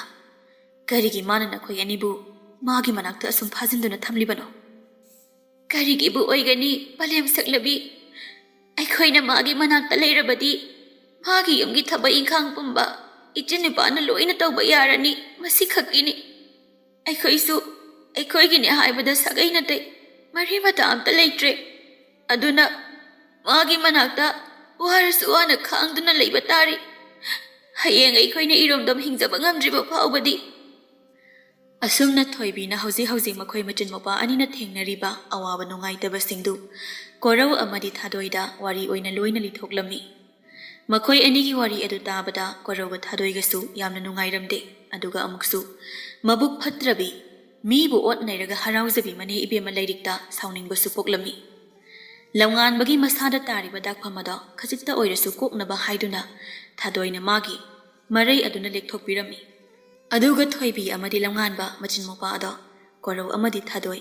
ꯀꯔꯤꯒꯤ ꯃꯥꯅ ꯅꯈꯣꯏ ꯑꯅꯤꯕꯨ ꯃꯥꯒꯤ ꯃꯅꯥꯛꯇ ꯑꯁꯨꯝ ꯐꯥꯖꯤꯟꯗꯨꯅ ꯊꯝꯂꯤꯕꯅꯣ?" "ꯀꯔꯤꯒꯤꯕꯨ ꯑꯣꯏꯒꯅꯤ, ꯄꯂꯦꯝ ꯁꯛꯂꯕꯤ? ꯑꯩꯈꯣꯏꯅ ꯃꯥꯒꯤ ꯃꯅꯥꯛꯇ ꯂꯩꯔꯕꯗꯤ ꯃꯥꯒꯤ ꯌꯨꯝꯒꯤ ꯊꯕꯛ ꯏꯪꯈꯥꯡ ꯄꯨꯝꯕ ꯏꯆꯤꯟ ꯅꯨꯄꯥꯅ ꯂꯣꯏꯅ ꯇꯧꯕ ꯌꯥꯔꯅꯤ, ꯃꯁꯤꯈꯛꯀꯤꯅꯤ꯫ ꯑꯩꯈꯣꯏꯁꯨ ꯑꯩꯈꯣꯏꯒꯤꯅꯤ ꯍꯥꯏꯕꯗ ꯁꯥꯒꯩ ꯅꯥꯇꯩ ꯃꯔꯤ ꯃꯇꯥ ꯑꯝꯇ ꯂꯩꯇ꯭ꯔꯦ꯫ ꯑꯗꯨꯅ ꯃꯥꯒꯤ ꯃꯅꯥꯛꯇ ꯋꯥꯔꯁꯨ ꯋꯥꯅ ꯈꯥꯡꯗꯨꯅ ꯂꯩꯕ ꯇꯥꯔꯤ꯫ ꯍꯌꯦꯡ ꯑꯩꯈꯣꯏꯅ ꯏꯔꯣꯝꯗꯣꯝ ꯍꯤꯡꯖꯕ ꯉꯝꯗ꯭ꯔꯤꯕ ꯐꯥꯎꯕꯗꯤ꯫" ꯑꯁꯨꯝꯅ ꯊꯣꯏꯕꯤꯅ ꯍꯧꯖꯤꯛ ꯍꯧꯖꯤꯛ ꯃꯈꯣꯏ ꯃꯆꯤꯟ ꯃꯧꯄꯥ ꯑꯅꯤꯅ ꯊꯦꯡꯅꯔꯤꯕ ꯑꯋꯥꯕ ꯅꯨꯡꯉꯥꯏꯇꯕꯁꯤꯡꯗꯨ ꯀꯣꯔꯧ ꯑꯃꯗꯤ ꯊꯥꯗꯣꯏꯗ ꯋꯥꯔꯤ ꯑꯣꯏꯅ ꯂꯣꯏꯅ ꯂꯤꯊꯣꯛꯂꯝꯃꯤ꯫ ꯃꯈꯣꯏ ꯑꯅꯤꯒꯤ ꯋꯥꯔꯤ ꯑꯗꯨ ꯇꯥꯕꯗ ꯀꯣꯔꯧꯒ ꯊꯥꯗꯣꯏꯒꯁꯨ ꯌꯥꯝꯅ ꯅꯨꯡꯉꯥꯏꯔꯝꯗꯦ꯫ ꯑꯗꯨꯒ ꯑꯃꯨꯛꯁꯨ ꯃꯕꯨꯛ ꯐꯠꯇ꯭ꯔꯕꯤ, ꯃꯤꯕꯨ ꯑꯣꯠ ꯅꯩꯔꯒ ꯍꯔꯥꯎꯖꯕꯤ ꯃꯅꯦ ꯏꯕꯦꯝꯃ ꯂꯩꯔꯤꯛꯇ ꯁꯥꯎꯅꯤꯡꯕꯁꯨ ꯄꯣꯛꯂꯝꯃꯤ꯫ ꯂꯝꯉꯥꯟꯕꯒꯤ ꯃꯁꯥꯗ ꯇꯥꯔꯤꯕ ꯗꯥꯛꯐꯝ ꯑꯗꯣ ꯈꯖꯤꯛꯇ ꯑꯣꯏꯔꯁꯨ ꯀꯣꯛꯅꯕ ꯍꯥꯏꯗꯨꯅ ꯊꯥꯗꯣꯏꯅ ꯃꯥꯒꯤ ꯃꯔꯩ ꯑꯗꯨꯅ ꯂꯦꯛꯊꯣꯛꯄꯤꯔꯝꯃꯤ꯫ ꯑꯗꯨꯒ ꯊꯣꯏꯕꯤ ꯑꯃꯗꯤ ꯂꯝꯉꯥꯟꯕ ꯃꯆꯤꯟ ꯃꯧꯄꯥ ꯑꯗꯣ ꯀꯣꯔꯧ ꯑꯃꯗꯤ ꯊꯥꯗꯣꯏ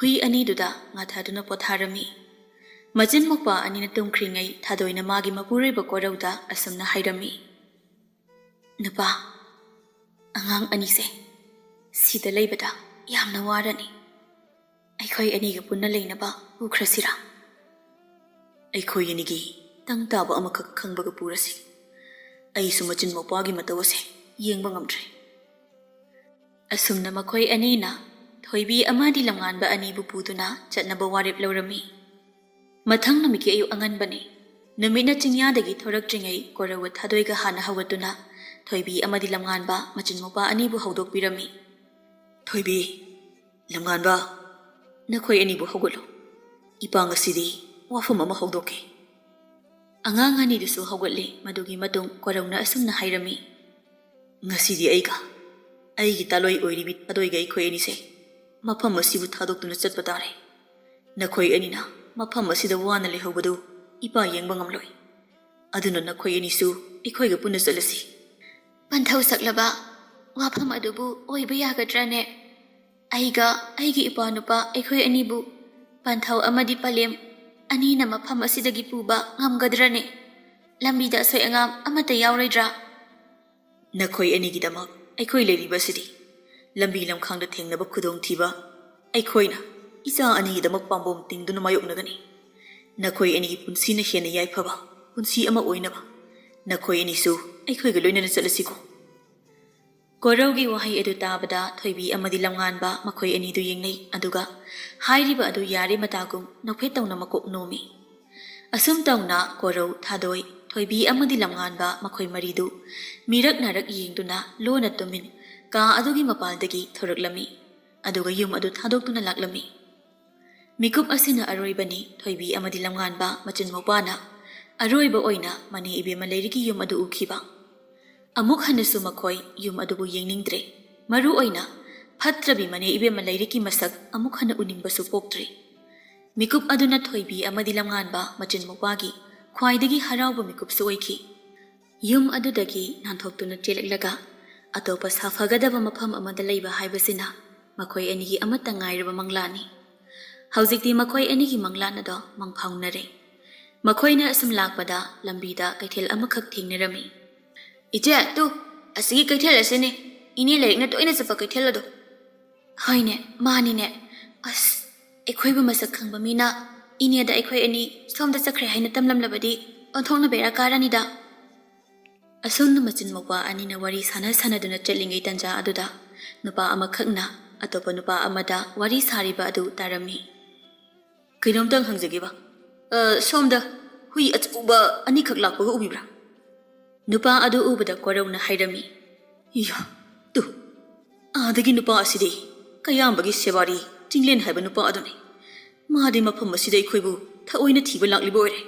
ꯍꯨꯏ ꯑꯅꯤꯗꯨꯗ ꯉꯥꯊꯗꯨꯅ ꯄꯣꯊꯥꯔꯝꯃꯤ꯫ ꯃꯆꯤꯟ ꯃꯧꯄꯥ ꯑꯅꯤꯅ ꯇꯨꯝꯈ꯭ꯔꯤꯉꯩ ꯊꯥꯗꯣꯏꯅ ꯃꯥꯒꯤ ꯃꯄꯨꯔꯣꯏꯕ ꯀꯣꯔꯧꯗ ꯑꯁꯨꯝꯅ ꯍꯥꯏꯔꯝꯃꯤ, "ꯅꯨꯄꯥ, ꯑꯉꯥꯡ ꯑꯅꯤꯁꯦ ꯁꯤꯗ ꯂꯩꯕꯗ ꯌꯥꯝꯅ ꯋꯥꯔꯅꯤ꯫ ꯑꯩꯈꯣꯏ ꯑꯅꯤꯒ ꯄꯨꯟꯅ ꯂꯩꯅꯕ ꯄꯨꯈ꯭ꯔꯁꯤꯔꯥ?" "ꯑꯩꯈꯣꯏ ꯑꯅꯤꯒꯤ ꯇꯪ ꯇꯥꯕ ꯑꯃꯈꯛ ꯈꯪꯕꯒ ꯄꯨꯔꯁꯤ꯫ ꯑꯩꯁꯨ ꯃꯆꯤꯟ ꯃꯧꯄꯥꯒꯤ ꯃꯇꯧ ꯑꯁꯦ ꯌꯦꯡꯕ ꯉꯝꯗ꯭ꯔꯦ꯫" ꯑꯁꯨꯝꯅ ꯃꯈꯣꯏ ꯑꯅꯤꯅ ꯊꯣꯏꯕꯤ ꯑꯃꯗꯤ ꯂꯝꯉꯥꯟꯕ ꯑꯅꯤꯕꯨ ꯄꯨꯗꯨꯅ ꯆꯠꯅꯕ ꯋꯥꯔꯦꯞ ꯂꯧꯔꯝꯃꯤ꯫ ꯃꯊꯪ ꯅꯨꯃꯤꯠꯀꯤ ꯑꯌꯨꯛ ꯑꯉꯟꯕꯅꯤ꯫ ꯅꯨꯃꯤꯠꯅ ꯆꯤꯡꯌꯥꯗꯒꯤ ꯊꯣꯔꯛꯇ꯭ꯔꯤꯉꯩ ꯀꯣꯔꯧꯒ ꯊꯥꯗꯣꯏꯒ ꯍꯥꯟꯅ ꯍꯧꯒꯠꯇꯨꯅ ꯊꯣꯏꯕꯤ ꯑꯃꯗꯤ ꯂꯝꯉꯥꯟꯕ ꯃꯆꯤꯟ ꯃꯧꯄꯥ ꯑꯅꯤꯕꯨ ꯍꯧꯗꯣꯛꯄꯤꯔꯝꯃꯤ꯫ "ꯊꯣꯏꯕꯤ, ꯂꯝꯉꯥꯟꯕ, ꯅꯈꯣꯏ ꯑꯅꯤꯕꯨ ꯍꯧꯒꯠꯂꯨ꯫ ꯏꯄꯥ ꯉꯁꯤꯗꯤ ꯋꯥꯐꯝ ꯑꯃ ꯍꯧꯗꯣꯛꯀꯦ꯫" ꯑꯉꯥꯡ ꯑꯅꯤꯗꯨꯁꯨ ꯍꯧꯒꯠꯂꯦ꯫ ꯃꯗꯨꯒꯤ ꯃꯇꯨꯡ ꯀꯣꯔꯧꯅ ꯑꯁꯨꯝꯅ ꯍꯥꯏꯔꯝꯃꯤ, "ꯉꯁꯤꯗꯤ ꯑꯩꯒ ꯑꯩꯒꯤ ꯇꯥꯂꯣꯏ ꯑꯣꯏꯔꯤꯕꯤ ꯊꯥꯗꯣꯏꯒ ꯑꯩꯈꯣꯏ ꯑꯅꯤꯁꯦ ꯃꯐꯝ ꯑꯁꯤꯕꯨ ꯊꯥꯗꯣꯛꯇꯨꯅ ꯆꯠꯄ ꯇꯥꯔꯦ꯫ ꯅꯈꯣꯏ ꯑꯅꯤꯅ ꯃꯐꯝ ꯑꯁꯤꯗ ꯋꯥꯅ ꯂꯩꯍꯧꯕꯗꯨ ꯏꯄꯥ ꯌꯦꯡꯕ ꯉꯝꯂꯣꯏ꯫ ꯑꯗꯨꯅ ꯅꯈꯣꯏ ꯑꯅꯤꯁꯨ ꯑꯩꯈꯣꯏꯒ ꯄꯨꯟꯅ ꯆꯠꯂꯁꯤ꯫" "ꯄꯟꯊꯧ ꯁꯛꯂꯕ, ꯋꯥꯐꯝ ꯑꯗꯨꯕꯨ ꯑꯣꯏꯕ ꯌꯥꯒꯗ꯭ꯔꯅꯦ? ꯑꯩꯒ ꯑꯩꯒꯤ ꯏꯄꯥ ꯅꯨꯄꯥ ꯑꯩꯈꯣꯏ ꯑꯅꯤꯕꯨ ꯄꯟꯊꯧ ꯑꯃꯗꯤ ꯄꯂꯦꯝ ꯑꯅꯤꯅ ꯃꯐꯝ ꯑꯁꯤꯗꯒꯤ ꯄꯨꯕ ꯉꯝꯒꯗ꯭ꯔꯅꯦ? ꯂꯝꯕꯤꯗ ꯑꯁꯣꯏ ꯑꯉꯥꯝ ꯑꯃꯠꯇ ꯌꯥꯎꯔꯣꯏꯗ꯭ꯔꯥ?" "ꯅꯈꯣꯏ ꯑꯅꯤꯒꯤꯗꯃꯛ ꯑꯩꯈꯣꯏ ꯂꯩꯔꯤꯕꯁꯤꯗꯤ꯫ ꯂꯝꯕꯤ ꯂꯝꯈꯥꯡꯗ ꯊꯦꯡꯅꯕ ꯈꯨꯗꯣꯡꯊꯤꯕ ꯑꯩꯈꯣꯏꯅ ꯏꯆꯥ ꯑꯅꯤꯒꯤꯗꯃꯛ ꯄꯥꯝꯕꯣꯝ ꯇꯤꯡꯗꯨꯅ ꯃꯥꯌꯣꯛꯅꯒꯅꯤ꯫ ꯅꯈꯣꯏ ꯑꯅꯤꯒꯤ ꯄꯨꯟꯁꯤꯅ ꯍꯦꯟꯅ ꯌꯥꯏꯐꯕ ꯄꯨꯟꯁꯤ ꯑꯃ ꯑꯣꯏꯅꯕ ꯅꯈꯣꯏ ꯑꯅꯤꯁꯨ ꯑꯩꯈꯣꯏꯒ ꯂꯣꯏꯅꯅ ꯆꯠꯂꯁꯤꯀꯣ꯫" ꯀꯣꯔꯧꯒꯤ ꯋꯥꯍꯩ ꯑꯗꯨ ꯇꯥꯕꯗ ꯊꯣꯏꯕꯤ ꯑꯃꯗꯤ ꯂꯝꯉꯥꯟꯕ ꯃꯈꯣꯏ ꯑꯅꯤꯗꯨ ꯌꯦꯡꯅꯩ, ꯑꯗꯨꯒ ꯍꯥꯏꯔꯤꯕ ꯑꯗꯨ ꯌꯥꯔꯦ ꯃꯇꯥꯒꯨꯝ ꯅꯣꯛꯐꯦꯠ ꯇꯧꯅ ꯃꯀꯣꯛ ꯅꯣꯝꯃꯤ꯫ ꯑꯁꯨꯝ ꯇꯧꯅ ꯀꯣꯔꯧ, ꯊꯥꯗꯣꯏ, ꯊꯣꯏꯕꯤ ꯑꯃꯗꯤ ꯂꯝꯉꯥꯟꯕ ꯃꯈꯣꯏ ꯃꯔꯤꯗꯨ ꯃꯤꯔꯛ ꯅꯥꯔꯛ ꯌꯦꯡꯗꯨꯅ ꯂꯣꯟꯅ ꯇꯨꯃꯤꯟ ꯀꯥ ꯑꯗꯨꯒꯤ ꯃꯄꯥꯜꯗꯒꯤ ꯊꯣꯔꯛꯂꯝꯃꯤ꯫ ꯑꯗꯨꯒ ꯌꯨꯝ ꯑꯗꯨ ꯊꯥꯗꯣꯛꯇꯨꯅ ꯂꯥꯛꯂꯝꯃꯤ꯫ ꯃꯤꯀꯨꯞ ꯑꯁꯤꯅ ꯑꯔꯣꯏꯕꯅꯤ꯫ ꯊꯣꯏꯕꯤ ꯑꯃꯗꯤ ꯂꯝꯉꯥꯟꯕ ꯃꯆꯤꯟ ꯃꯧꯄꯥꯅ ꯑꯔꯣꯏꯕ ꯑꯣꯏꯅ ꯃꯅꯦ ꯏꯕꯦꯝꯃ ꯂꯩꯔꯤꯛꯀꯤ ꯌꯨꯝ ꯑꯗꯨ ꯎꯈꯤꯕ꯫ ꯑꯃꯨꯛ ꯍꯟꯅꯁꯨ ꯃꯈꯣꯏ ꯌꯨꯝ ꯑꯗꯨꯕꯨ ꯌꯦꯡꯅꯤꯡꯗ꯭ꯔꯦ꯫ ꯃꯔꯨ ꯑꯣꯏꯅ ꯐꯠꯇ꯭ꯔꯕꯤ ꯃꯅꯦ ꯏꯕꯦꯝꯃ ꯂꯩꯔꯤꯛꯀꯤ ꯃꯁꯛ ꯑꯃꯨꯛ ꯍꯟꯅ ꯎꯅꯤꯡꯕꯁꯨ ꯄꯣꯛꯇ꯭ꯔꯦ꯫ ꯃꯤꯀꯨꯞ ꯑꯗꯨꯅ ꯊꯣꯏꯕꯤ ꯑꯃꯗꯤ ꯂꯝꯉꯥꯟꯕ ꯃꯆꯤꯟ ꯃꯧꯄ꯭ꯋꯥꯒꯤ ꯈ꯭ꯋꯥꯏꯗꯒꯤ ꯍꯔꯥꯎꯕ ꯃꯤꯀꯨꯞꯁꯨ ꯑꯣꯏꯈꯤ꯫ ꯌꯨꯝ ꯑꯗꯨꯗꯒꯤ ꯅꯥꯟꯊꯣꯛꯇꯨꯅ ꯆꯦꯜꯂꯛꯂꯒ ꯑꯇꯣꯞꯄ ꯁꯥꯐꯒꯗꯕ ꯃꯐꯝ ꯑꯃꯗ ꯂꯩꯕ ꯍꯥꯏꯕꯁꯤꯅ ꯃꯈꯣꯏ ꯑꯅꯤꯒꯤ ꯑꯃꯠꯇ ꯉꯥꯏꯔꯕ ꯃꯪꯂꯥꯟꯅꯤ꯫ ꯍꯧꯖꯤꯛꯇꯤ ꯃꯈꯣꯏ ꯑꯅꯤꯒꯤ ꯃꯪꯂꯥꯟ ꯑꯗꯣ ꯃꯪꯐꯥꯎꯅꯔꯦ꯫ ꯃꯈꯣꯏꯅ ꯑꯁꯨꯝ ꯂꯥꯛꯄꯗ ꯂꯝꯕꯤꯗ ꯀꯩꯊꯦꯜ ꯑꯃꯈꯛ ꯊꯦꯡꯅꯔꯝꯃꯤ꯫ "ꯏꯆꯦ, ꯇꯨ, ꯑꯁꯤꯒꯤ ꯀꯩꯊꯦꯜ ꯑꯁꯤꯅꯤ꯫ ꯏꯅꯦ ꯂꯩꯔꯤꯛꯅ ꯇꯣꯏꯅ ꯆꯠꯄ ꯀꯩꯊꯦꯜ ꯑꯗꯣ꯫" "ꯍꯣꯏꯅꯦ, ꯃꯥꯅꯤꯅꯦ꯫ ꯑꯁ, ꯑꯩꯈꯣꯏꯕꯨ ꯃꯁꯛ ꯈꯪꯕ ꯃꯤꯅ ꯏꯅꯦꯗ ꯑꯩꯈꯣꯏ ꯑꯅꯤ ꯁꯣꯝꯗ ꯆꯠꯈ꯭ꯔꯦ ꯍꯥꯏꯅ ꯇꯝꯂꯝꯂꯕꯗꯤ ꯑꯣꯟꯊꯣꯛꯅ ꯕꯦꯔꯥ ꯀꯥꯔꯅꯤꯗ꯫" ꯑꯁꯨꯝꯅ ꯃꯆꯤꯟ ꯃꯧꯄ꯭ꯋꯥ ꯑꯅꯤꯅ ꯋꯥꯔꯤ ꯁꯥꯟꯅ ꯁꯥꯟꯅꯗꯨꯅ ꯆꯠꯂꯤꯉꯩ ꯇꯟꯖꯥ ꯑꯗꯨꯗ ꯅꯨꯄꯥ ꯑꯃꯈꯛꯅ ꯑꯇꯣꯞꯄ ꯅꯨꯄꯥ ꯑꯃꯗ ꯋꯥꯔꯤ ꯁꯥꯔꯤꯕ ꯑꯗꯨ ꯇꯥꯔꯝꯃꯤ꯫ "ꯀꯩꯅꯣꯝꯇꯪ ꯍꯪꯖꯒꯦꯕ꯫ ꯑ, ꯁꯣꯝꯗ ꯍꯨꯏ ꯑꯆꯧꯕ ꯑꯅꯤꯈꯛ ꯂꯥꯛꯄꯒ ꯎꯕꯤꯕ꯭ꯔꯥ?" ꯅꯨꯄꯥ ꯑꯗꯨ ꯎꯕꯗ ꯀꯣꯔꯧꯅ ꯍꯥꯏꯔꯝꯃꯤ꯫ "ꯏꯌꯥ, ꯇꯨ, ꯑꯥꯗꯒꯤ ꯅꯨꯄꯥ ꯑꯁꯤꯗꯤ ꯀꯌꯥꯝꯕꯒꯤ ꯁꯦꯕꯥꯔꯤ ꯆꯤꯡꯂꯦꯟ ꯍꯥꯏꯕ ꯅꯨꯄꯥ ꯑꯗꯨꯅꯤ꯫ ꯃꯥꯗꯤ ꯃꯐꯝ ꯑꯁꯤꯗ ꯑꯩꯈꯣꯏꯕꯨ ꯊꯑꯣꯏꯅ ꯊꯤꯕ ꯂꯥꯛꯂꯤꯕ ꯑꯣꯏꯔꯦ꯫"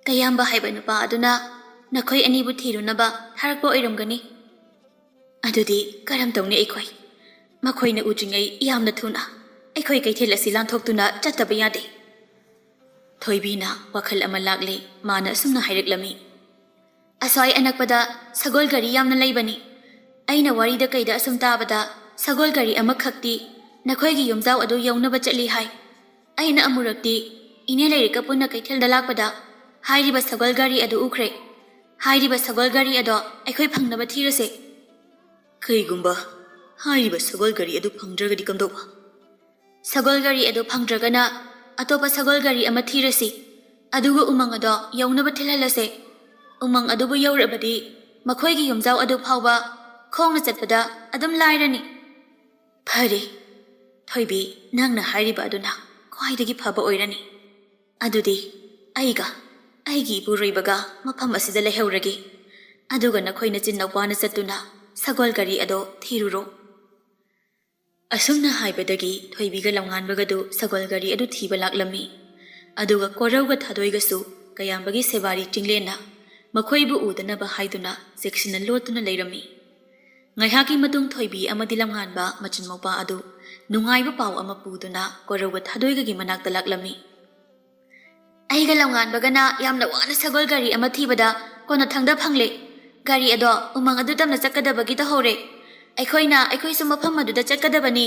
ꯀꯌꯥꯝꯕ ꯍꯥꯏꯕ ꯅꯨꯄꯥ ꯑꯗꯨꯅ ꯅꯈꯣꯏ ꯑꯅꯤꯕꯨ ꯊꯤꯔꯨꯅꯕ ꯊꯥꯔꯛꯄ ꯑꯣꯏꯔꯝꯒꯅꯤ꯫ "ꯑꯗꯨꯗꯤ ꯀꯔꯝ ꯇꯧꯅꯤ ꯑꯩꯈꯣꯏ? ꯃꯈꯣꯏꯅ ꯎꯗ꯭ꯔꯤꯉꯩ ꯌꯥꯝꯅ ꯊꯨꯅ ꯑꯩꯈꯣꯏ ꯀꯩꯊꯦꯜ ꯑꯁꯤ ꯂꯥꯟꯊꯣꯛꯇꯨꯅ ꯆꯠꯇꯕ ꯌꯥꯗꯦ꯫" ꯊꯣꯏꯕꯤꯅ ꯋꯥꯈꯜ ꯑꯃ ꯂꯥꯛꯂꯦ꯫ ꯃꯥꯅ ꯑꯁꯨꯝꯅ ꯍꯥꯏꯔꯛꯂꯝꯃꯤ꯫ "ꯑꯁ꯭ꯋꯥꯏ ꯑꯅꯛꯄꯗ ꯁꯒꯣꯜ ꯒꯥꯔꯤ ꯌꯥꯝꯅ ꯂꯩꯕꯅꯤ꯫ ꯑꯩꯅ ꯋꯥꯔꯤꯗ ꯀꯩꯗ ꯑꯁꯨꯝ ꯇꯥꯕꯗ ꯁꯒꯣꯜ ꯒꯥꯔꯤ ꯑꯃꯈꯛꯇꯤ ꯅꯈꯣꯏꯒꯤ ꯌꯨꯝꯖꯥꯎ ꯑꯗꯨ ꯌꯧꯅꯕ ꯆꯠꯂꯤ ꯍꯥꯏ꯫ ꯑꯩꯅ ꯑꯃꯨꯔꯛꯇꯤ ꯏꯅꯦ ꯂꯩꯔꯤꯛꯀ ꯄꯨꯟꯅ ꯀꯩꯊꯦꯜꯗ ꯂꯥꯛꯄꯗ ꯍꯥꯏꯔꯤꯕ ꯁꯒꯣꯜ ꯒꯥꯔꯤ ꯑꯗꯨ ꯎꯈ꯭ꯔꯦ꯫ ꯍꯥꯏꯔꯤꯕ ꯁꯒꯣꯜ ꯒꯥꯔꯤ ꯑꯗꯣ ꯑꯩꯈꯣꯏ ꯐꯪꯅꯕ ꯊꯤꯔꯁꯦ꯫" "ꯀꯩꯒꯨꯝꯕ ꯍꯥꯏꯔꯤꯕ ꯁꯒꯣꯜ ꯒꯥꯔꯤ ꯑꯗꯨ ꯐꯪꯗ꯭ꯔꯒꯗꯤ ꯀꯝꯗꯧꯕ?" "ꯁꯒꯣꯜ ꯒꯥꯔꯤ ꯑꯗꯨ ꯐꯪꯗ꯭ꯔꯒꯅ ꯑꯇꯣꯞꯄ ꯁꯒꯣꯜ ꯒꯥꯔꯤ ꯑꯃ ꯊꯤꯔꯁꯤ꯫ ꯑꯗꯨꯒ ꯎꯃꯪ ꯑꯗꯣ ꯌꯧꯅꯕ ꯊꯤꯜꯍꯜꯂꯁꯦ꯫ ꯎꯃꯪ ꯑꯗꯨꯕꯨ ꯌꯧꯔꯕꯗꯤ ꯃꯈꯣꯏꯒꯤ ꯌꯨꯝꯖꯥꯎ ꯑꯗꯨ ꯐꯥꯎꯕ ꯈꯣꯡꯅ ꯆꯠꯄꯗ ꯑꯗꯨꯝ ꯂꯥꯏꯔꯅꯤ꯫" "ꯐꯔꯦ, ꯊꯣꯏꯕꯤ, ꯅꯪꯅ ꯍꯥꯏꯔꯤꯕ ꯑꯗꯨꯅ ꯈ꯭ꯋꯥꯏꯗꯒꯤ ꯐꯕ ꯑꯣꯏꯔꯅꯤ꯫ ꯑꯗꯨꯗꯤ ꯑꯩꯒ ꯑꯩꯒꯤ ꯏꯄꯨꯔꯣꯏꯕꯒ ꯃꯐꯝ ꯑꯁꯤꯗ ꯂꯩꯍꯧꯔꯒꯦ꯫ ꯑꯗꯨꯒ ꯅꯈꯣꯏ ꯅꯆꯤꯟ ꯅꯧꯄꯥꯅ ꯆꯠꯇꯨꯅ ꯁꯒꯣꯜ ꯒꯥꯔꯤ ꯑꯗꯣ ꯊꯤꯔꯨꯔꯣ꯫" ꯑꯁꯨꯝꯅ ꯍꯥꯏꯕꯗꯒꯤ ꯊꯣꯏꯕꯤꯒ ꯂꯝꯉꯥꯟꯕꯒꯗꯨ ꯁꯒꯣꯜ ꯒꯥꯔꯤ ꯑꯗꯨ ꯊꯤꯕ ꯂꯥꯛꯂꯝꯃꯤ꯫ ꯑꯗꯨꯒ ꯀꯣꯔꯧꯒ ꯊꯥꯗꯣꯏꯒꯁꯨ ꯀꯌꯥꯝꯕꯒꯤ ꯁꯦꯕꯥꯔꯤ ꯆꯤꯡꯂꯦꯟꯅ ꯃꯈꯣꯏꯕꯨ ꯎꯗꯅꯕ ꯍꯥꯏꯗꯨꯅ ꯆꯦꯛꯁꯤꯟꯅ ꯂꯣꯠꯇꯨꯅ ꯂꯩꯔꯝꯃꯤ꯫ ꯉꯥꯏꯍꯥꯛꯀꯤ ꯃꯇꯨꯡ ꯊꯣꯏꯕꯤ ꯑꯃꯗꯤ ꯂꯝꯉꯥꯟꯕ ꯃꯆꯤꯟ ꯃꯧꯄꯥ ꯑꯗꯨ ꯅꯨꯡꯉꯥꯏꯕ ꯄꯥꯎ ꯑꯃ ꯄꯨꯗꯨꯅ ꯀꯣꯔꯧꯒ ꯊꯥꯗꯣꯏꯒꯒꯤ ꯃꯅꯥꯛꯇ ꯂꯥꯛꯂꯝꯃꯤ꯫ ꯑꯩꯒ ꯂꯝꯉꯥꯟꯕꯒꯅ ꯌꯥꯝꯅ ꯋꯥꯅ ꯁꯒꯣꯜ ꯒꯥꯔꯤ ꯑꯃ ꯊꯤꯕꯗ ꯀꯣꯟꯅꯊꯪꯗ ꯐꯪꯂꯦ꯫ ꯒꯥꯔꯤ ꯑꯗꯣ ꯎꯃꯪ ꯑꯗꯨ ꯇꯝꯅ ꯆꯠꯀꯗꯕꯒꯤ ꯇꯧꯍꯧꯔꯦ꯫ ꯑꯩꯈꯣꯏꯅ ꯑꯩꯈꯣꯏꯁꯨ ꯃꯐꯝ ꯑꯗꯨꯗ ꯆꯠꯀꯗꯕꯅꯤ꯫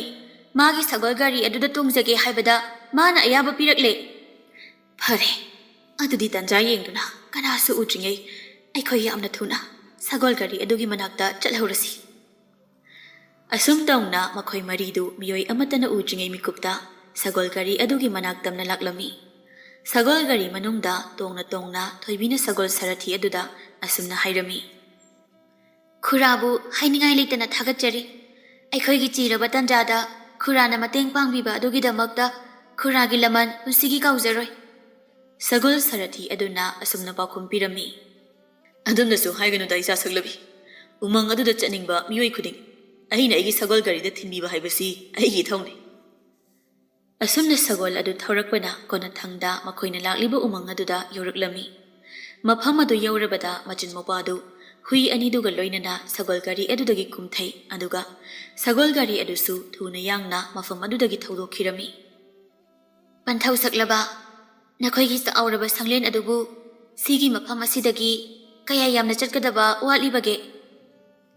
ꯃꯥꯒꯤ ꯁꯒꯣꯜ ꯒꯥꯔꯤ ꯑꯗꯨꯗ ꯇꯣꯡꯖꯒꯦ ꯍꯥꯏꯕꯗ ꯃꯥꯅ ꯑꯌꯥꯕ ꯄꯤꯔꯛꯂꯦ꯫ ꯐꯔꯦ, ꯑꯗꯨꯗꯤ ꯇꯟꯖꯥ ꯌꯦꯡꯗꯨꯅ ꯀꯅꯥꯁꯨ ꯎꯗ꯭ꯔꯤꯉꯩ ꯑꯩꯈꯣꯏ ꯌꯥꯝꯅ ꯊꯨꯅ ꯁꯒꯣꯜ ꯒꯥꯔꯤ ꯑꯗꯨꯒꯤ ꯃꯅꯥꯛꯇ ꯆꯠꯍꯧꯔꯁꯤ꯫ ꯑꯁꯨꯝ ꯇꯧꯅ ꯃꯈꯣꯏ ꯃꯔꯤꯗꯨ ꯃꯤꯑꯣꯏ ꯑꯃꯠꯇꯅ ꯎꯗ꯭ꯔꯤꯉꯩ ꯃꯤꯀꯨꯞꯇ ꯁꯒꯣꯜ ꯒꯥꯔꯤ ꯑꯗꯨꯒꯤ ꯃꯅꯥꯛ ꯇꯝꯅ ꯂꯥꯛꯂꯝꯃꯤ꯫ ꯁꯒꯣꯜ ꯒꯥꯔꯤ ꯃꯅꯨꯡꯗ ꯇꯣꯡꯅ ꯇꯣꯡꯅ ꯊꯣꯏꯕꯤꯅ ꯁꯒꯣꯜ ꯁꯥꯔꯊꯤ ꯑꯗꯨꯗ ꯑꯁꯨꯝꯅ ꯍꯥꯏꯔꯝꯃꯤ꯫ ꯈꯨꯔꯥꯕꯨ ꯍꯥꯏꯅꯤꯡꯉꯥꯏ ꯂꯩꯇꯅ ꯊꯥꯒꯠꯆꯔꯤ꯫ ꯑꯩꯈꯣꯏꯒꯤ ꯆꯤꯔꯕ ꯇꯟꯖꯥꯗ ꯈꯨꯔꯥꯅ ꯃꯇꯦꯡ ꯄꯥꯡꯕꯤꯕ ꯑꯗꯨꯒꯤꯗꯃꯛꯇ ꯈꯨꯔꯥꯒꯤ ꯂꯃꯟ ꯄꯨꯟꯁꯤꯒꯤ ꯀꯥꯎꯖꯔꯣꯏ꯫ ꯁꯒꯣꯜ ꯁꯥꯔꯊꯤ ꯑꯗꯨꯅ ꯑꯁꯨꯝꯅ ꯄꯥꯎꯈꯨꯝ ꯄꯤꯔꯝꯃꯤ꯫ ꯑꯗꯨꯝꯅꯁꯨ ꯍꯥꯏꯒꯅꯨꯗ, ꯏꯆꯥ ꯁꯛꯂꯕꯤ꯫ ꯎꯃꯪ ꯑꯗꯨꯗ ꯆꯠꯅꯤꯡꯕ ꯃꯤꯑꯣꯏ ꯈꯨꯗꯤꯡ ꯑꯩꯅ ꯑꯩꯒꯤ ꯁꯒꯣꯜ ꯒꯥꯔꯤꯗ ꯊꯤꯟꯕꯤꯕ ꯍꯥꯏꯕꯁꯤ ꯑꯩꯒꯤ ꯏꯊꯧꯅꯤ꯫ ꯑꯁꯨꯝꯅ ꯁꯒꯣꯜ ꯑꯗꯨ ꯊꯧꯔꯛꯄꯅ ꯀꯣꯟꯅꯊꯪꯗ ꯃꯈꯣꯏꯅ ꯂꯥꯛꯂꯤꯕ ꯎꯃꯪ ꯑꯗꯨꯗ ꯌꯧꯔꯛꯂꯝꯃꯤ꯫ ꯃꯐꯝ ꯑꯗꯨ ꯌꯧꯔꯕꯗ ꯃꯆꯤꯟ ꯃꯧꯄꯥꯗꯨ ꯍꯨꯏ ꯑꯅꯤꯗꯨꯒ ꯂꯣꯏꯅꯅ ꯁꯒꯣꯜ ꯒꯥꯔꯤ ꯑꯗꯨꯗꯒꯤ ꯀꯨꯝꯊꯩ, ꯑꯗꯨꯒ ꯁꯒꯣꯜ ꯒꯥꯔꯤ ꯑꯗꯨꯁꯨ ꯊꯨꯅ ꯌꯥꯡꯅ ꯃꯐꯝ ꯑꯗꯨꯗꯒꯤ ꯊꯧꯗꯣꯛꯈꯤꯔꯝꯃꯤ꯫ ꯄꯟꯊꯧ ꯁꯛꯂꯕ, ꯅꯈꯣꯏꯒꯤ ꯆꯥꯎꯔꯕ ꯁꯪꯂꯦꯟ ꯑꯗꯨꯕꯨ ꯁꯤꯒꯤ ꯃꯐꯝ ꯑꯁꯤꯗꯒꯤ ꯀꯌꯥ ꯌꯥꯝꯅ ꯆꯠꯀꯗꯕ ꯋꯥꯠꯂꯤꯕꯒꯦ?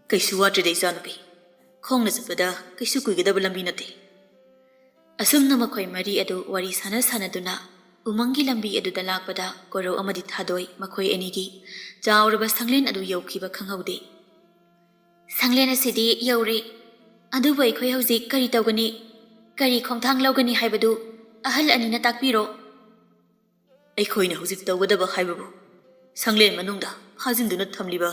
ꯀꯩꯁꯨ ꯋꯥꯠꯇ꯭ꯔꯦꯗ, ꯏꯆꯥꯅꯨꯄꯤ꯫ ꯈꯣꯡꯅ ꯆꯠꯄꯗ ꯀꯩꯁꯨ ꯀꯨꯏꯒꯗꯕ ꯂꯝꯕꯤ ꯅꯠꯇꯦ꯫ ꯑꯁꯨꯝꯅ ꯃꯈꯣꯏ ꯃꯔꯤ ꯑꯗꯨ ꯋꯥꯔꯤ ꯁꯥꯟꯅ ꯁꯥꯟꯅꯗꯨꯅ ꯎꯃꯪꯒꯤ ꯂꯝꯕꯤ ꯑꯗꯨꯗ ꯂꯥꯛꯄꯗ ꯀꯣꯔꯧ ꯑꯃꯗꯤ ꯊꯥꯗꯣꯏ ꯃꯈꯣꯏ ꯑꯅꯤꯒꯤ ꯆꯥꯎꯔꯕ ꯁꯪꯂꯦꯟ ꯑꯗꯨ ꯌꯧꯈꯤꯕ ꯈꯪꯍꯧꯗꯦ꯫ ꯁꯪꯂꯦꯟ ꯑꯁꯤꯗꯤ ꯌꯧꯔꯦ꯫ ꯑꯗꯨꯕꯨ ꯑꯩꯈꯣꯏ ꯍꯧꯖꯤꯛ ꯀꯔꯤ ꯇꯧꯒꯅꯤ? ꯀꯔꯤ ꯈꯣꯡꯊꯥꯡ ꯂꯧꯒꯅꯤ ꯍꯥꯏꯕꯗꯨ ꯑꯍꯜ ꯑꯅꯤꯅ ꯇꯥꯛꯄꯤꯔꯣ꯫ ꯑꯩꯈꯣꯏꯅ ꯍꯧꯖꯤꯛ ꯇꯧꯒꯗꯕ ꯍꯥꯏꯕꯕꯨ ꯁꯪꯂꯦꯟ ꯃꯅꯨꯡꯗ ꯐꯥꯖꯤꯟꯗꯨꯅ ꯊꯝꯂꯤꯕ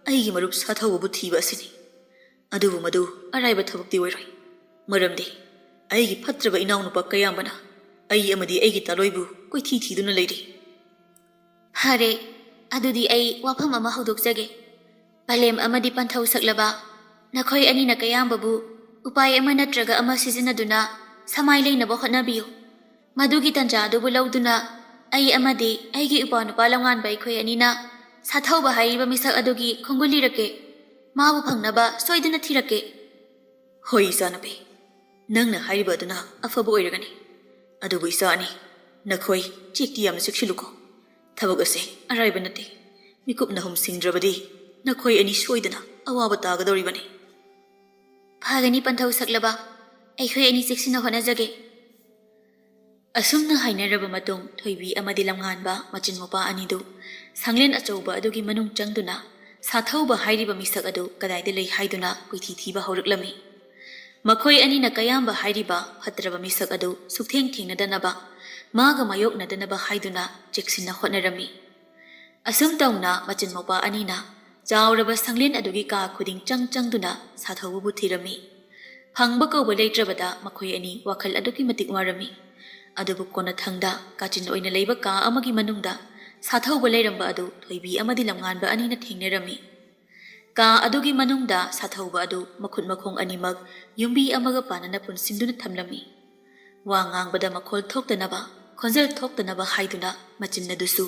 ꯑꯩꯒꯤ ꯃꯔꯨꯞ ꯁꯥꯊꯧꯕꯕꯨ ꯊꯤꯕ ꯑꯁꯤꯅꯤ꯫ ꯑꯗꯨꯕꯨ ꯃꯗꯨ ꯑꯔꯥꯏꯕ ꯊꯕꯛꯇꯤ ꯑꯣꯏꯔꯣꯏ꯫ ꯃꯔꯝꯗꯤ ꯑꯩꯒꯤ ꯐꯠꯇ꯭ꯔꯕ ꯏꯅꯥꯎꯅꯨꯄꯥ ꯀꯌꯥꯝꯕꯅ ꯑꯩ ꯑꯃꯗꯤ ꯑꯩꯒꯤ ꯇꯥꯂꯣꯏꯕꯨ ꯀꯣꯏꯊꯤ ꯊꯤꯗꯨꯅ ꯂꯩꯔꯤ꯫ ꯐꯔꯦ, ꯑꯗꯨꯗꯤ ꯑꯩ ꯋꯥꯐꯝ ꯑꯃ ꯍꯧꯗꯣꯛꯆꯒꯦ꯫ ꯄꯂꯦꯝ ꯑꯃꯗꯤ ꯄꯟꯊꯧ ꯁꯛꯂꯕ, ꯅꯈꯣꯏ ꯑꯅꯤꯅ ꯀꯌꯥꯝꯕꯕꯨ ꯎꯄꯥꯏ ꯑꯃ ꯅꯠꯇ꯭ꯔꯒ ꯑꯃ ꯁꯤꯖꯤꯟꯅꯗꯨꯅ ꯁꯃꯥꯏ ꯂꯩꯅꯕ ꯍꯣꯠꯅꯕꯤꯌꯨ꯫ ꯃꯗꯨꯒꯤ ꯇꯟꯖꯥ ꯑꯗꯨꯕꯨ ꯂꯧꯗꯨꯅ ꯑꯩ ꯑꯃꯗꯤ ꯑꯩꯒꯤ ꯏꯄ꯭ꯋꯥ ꯅꯨꯄꯥ ꯂꯝꯉꯥꯟꯕ ꯑꯩꯈꯣꯏ ꯑꯅꯤꯅ ꯁꯥꯊꯧꯕ ꯍꯥꯏꯔꯤꯕ ꯃꯤꯁꯛ ꯑꯗꯨꯒꯤ ꯈꯣꯡꯒꯨꯜ ꯂꯤꯔꯛꯀꯦ꯫ ꯃꯥꯕꯨ ꯐꯪꯅꯕ ꯁꯣꯏꯗꯅ ꯊꯤꯔꯛꯀꯦ꯫ ꯍꯣꯏ ꯏꯆꯥꯅꯨꯄꯤ, ꯅꯪꯅ ꯍꯥꯏꯔꯤꯕ ꯑꯗꯨꯅ ꯑꯐꯕ ꯑꯣꯏꯔꯒꯅꯤ꯫ ꯑꯗꯨꯕꯨ ꯏꯆꯥ ꯑꯅꯤ, ꯅꯈꯣꯏ ꯆꯦꯛꯇꯤ ꯌꯥꯝꯅ ꯆꯦꯛꯁꯤꯜꯂꯨꯀꯣ꯫ ꯊꯕꯛ ꯑꯁꯦ ꯑꯔꯥꯏꯕ ꯅꯠꯇꯦ꯫ ꯃꯤꯀꯨꯞ ꯅꯍꯨꯝ ꯁꯤꯡꯗ꯭ꯔꯕꯗꯤ ꯅꯈꯣꯏ ꯑꯅꯤ ꯁꯣꯏꯗꯅ ꯑꯋꯥꯕ ꯇꯥꯒꯗꯧꯔꯤꯕꯅꯤ꯫ ꯐꯒꯅꯤ ꯄꯟꯊꯧ ꯁꯛꯂꯕ, ꯑꯩꯈꯣꯏ ꯑꯅꯤ ꯆꯦꯛꯁꯤꯟꯅ ꯍꯣꯠꯅꯖꯒꯦ꯫ ꯑꯁꯨꯝꯅ ꯍꯥꯏꯅꯔꯕ ꯃꯇꯨꯡ ꯊꯣꯏꯕꯤ ꯑꯃꯗꯤ ꯂꯝꯉꯥꯟꯕ ꯃꯆꯤꯟ ꯃꯧꯄꯥ ꯑꯅꯤꯗꯨ ꯁꯪꯂꯦꯟ ꯑꯆꯧꯕ ꯑꯗꯨꯒꯤ ꯃꯅꯨꯡ ꯆꯪꯗꯨꯅ ꯁꯥꯊꯧꯕ ꯍꯥꯏꯔꯤꯕ ꯃꯤꯁꯛ ꯑꯗꯨ ꯀꯗꯥꯏꯗ ꯂꯩ ꯍꯥꯏꯗꯨꯅ ꯀꯣꯏꯊꯤ ꯊꯤꯕ ꯍꯧꯔꯛꯂꯝꯃꯤ꯫ ꯃꯈꯣꯏ ꯑꯅꯤꯅ ꯀꯌꯥꯝꯕ ꯍꯥꯏꯔꯤꯕ ꯐꯠꯇ꯭ꯔꯕ ꯃꯤꯁꯛ ꯑꯗꯨ ꯁꯨꯛꯊꯦꯡ ꯊꯦꯡꯅꯗꯅꯕ, ꯃꯥꯒ ꯃꯥꯌꯣꯛꯅꯗꯅꯕ ꯍꯥꯏꯗꯨꯅ ꯆꯦꯛꯁꯤꯟꯅ ꯍꯣꯠꯅꯔꯝꯃꯤ꯫ ꯑꯁꯨꯝ ꯇꯧꯅ ꯃꯆꯤꯟ ꯃꯧꯄꯥ ꯑꯅꯤꯅ ꯆꯥꯎꯔꯕ ꯁꯪꯂꯦꯟ ꯑꯗꯨꯒꯤ ꯀꯥ ꯈꯨꯗꯤꯡ ꯆꯪ ꯆꯪꯗꯨꯅ ꯁꯥꯊꯧꯕꯕꯨ ꯊꯤꯔꯝꯃꯤ꯫ ꯐꯪꯕ ꯀꯧꯕ ꯂꯩꯇ꯭ꯔꯕꯗ ꯃꯈꯣꯏ ꯑꯅꯤ ꯋꯥꯈꯜ ꯑꯗꯨꯛꯀꯤ ꯃꯇꯤꯛ ꯋꯥꯔꯝꯃꯤ꯫ ꯑꯗꯨꯕꯨ ꯀꯣꯟꯅꯊꯪꯗ ꯀꯥꯆꯤꯟ ꯑꯣꯏꯅ ꯂꯩꯕ ꯀꯥ ꯑꯃꯒꯤ ꯃꯅꯨꯡꯗ ꯁꯥꯊꯧꯕ ꯂꯩꯔꯝꯕ ꯑꯗꯨ ꯊꯣꯏꯕꯤ ꯑꯃꯗꯤ ꯂꯝꯉꯥꯟꯕ ꯑꯅꯤꯅ ꯊꯦꯡꯅꯔꯝꯃꯤ꯫ ꯀꯥ ꯑꯗꯨꯒꯤ ꯃꯅꯨꯡꯗ ꯁꯥꯊꯧꯕ ꯑꯗꯨ ꯃꯈꯨꯠ ꯃꯈꯣꯡ ꯑꯅꯤꯃꯛ ꯌꯨꯝꯕꯤ ꯑꯃꯒ ꯄꯥꯟꯅꯅ ꯄꯨꯟꯁꯤꯟꯗꯨꯅ ꯊꯝꯂꯝꯃꯤ꯫ ꯋꯥ ꯉꯥꯡꯕꯗ ꯃꯈꯣꯜ ꯊꯣꯛꯇꯅꯕ, ꯈꯣꯟꯖꯦꯜ ꯊꯣꯛꯇꯅꯕ ꯍꯥꯏꯗꯨꯅ ꯃꯆꯤꯟ ꯑꯗꯨꯁꯨ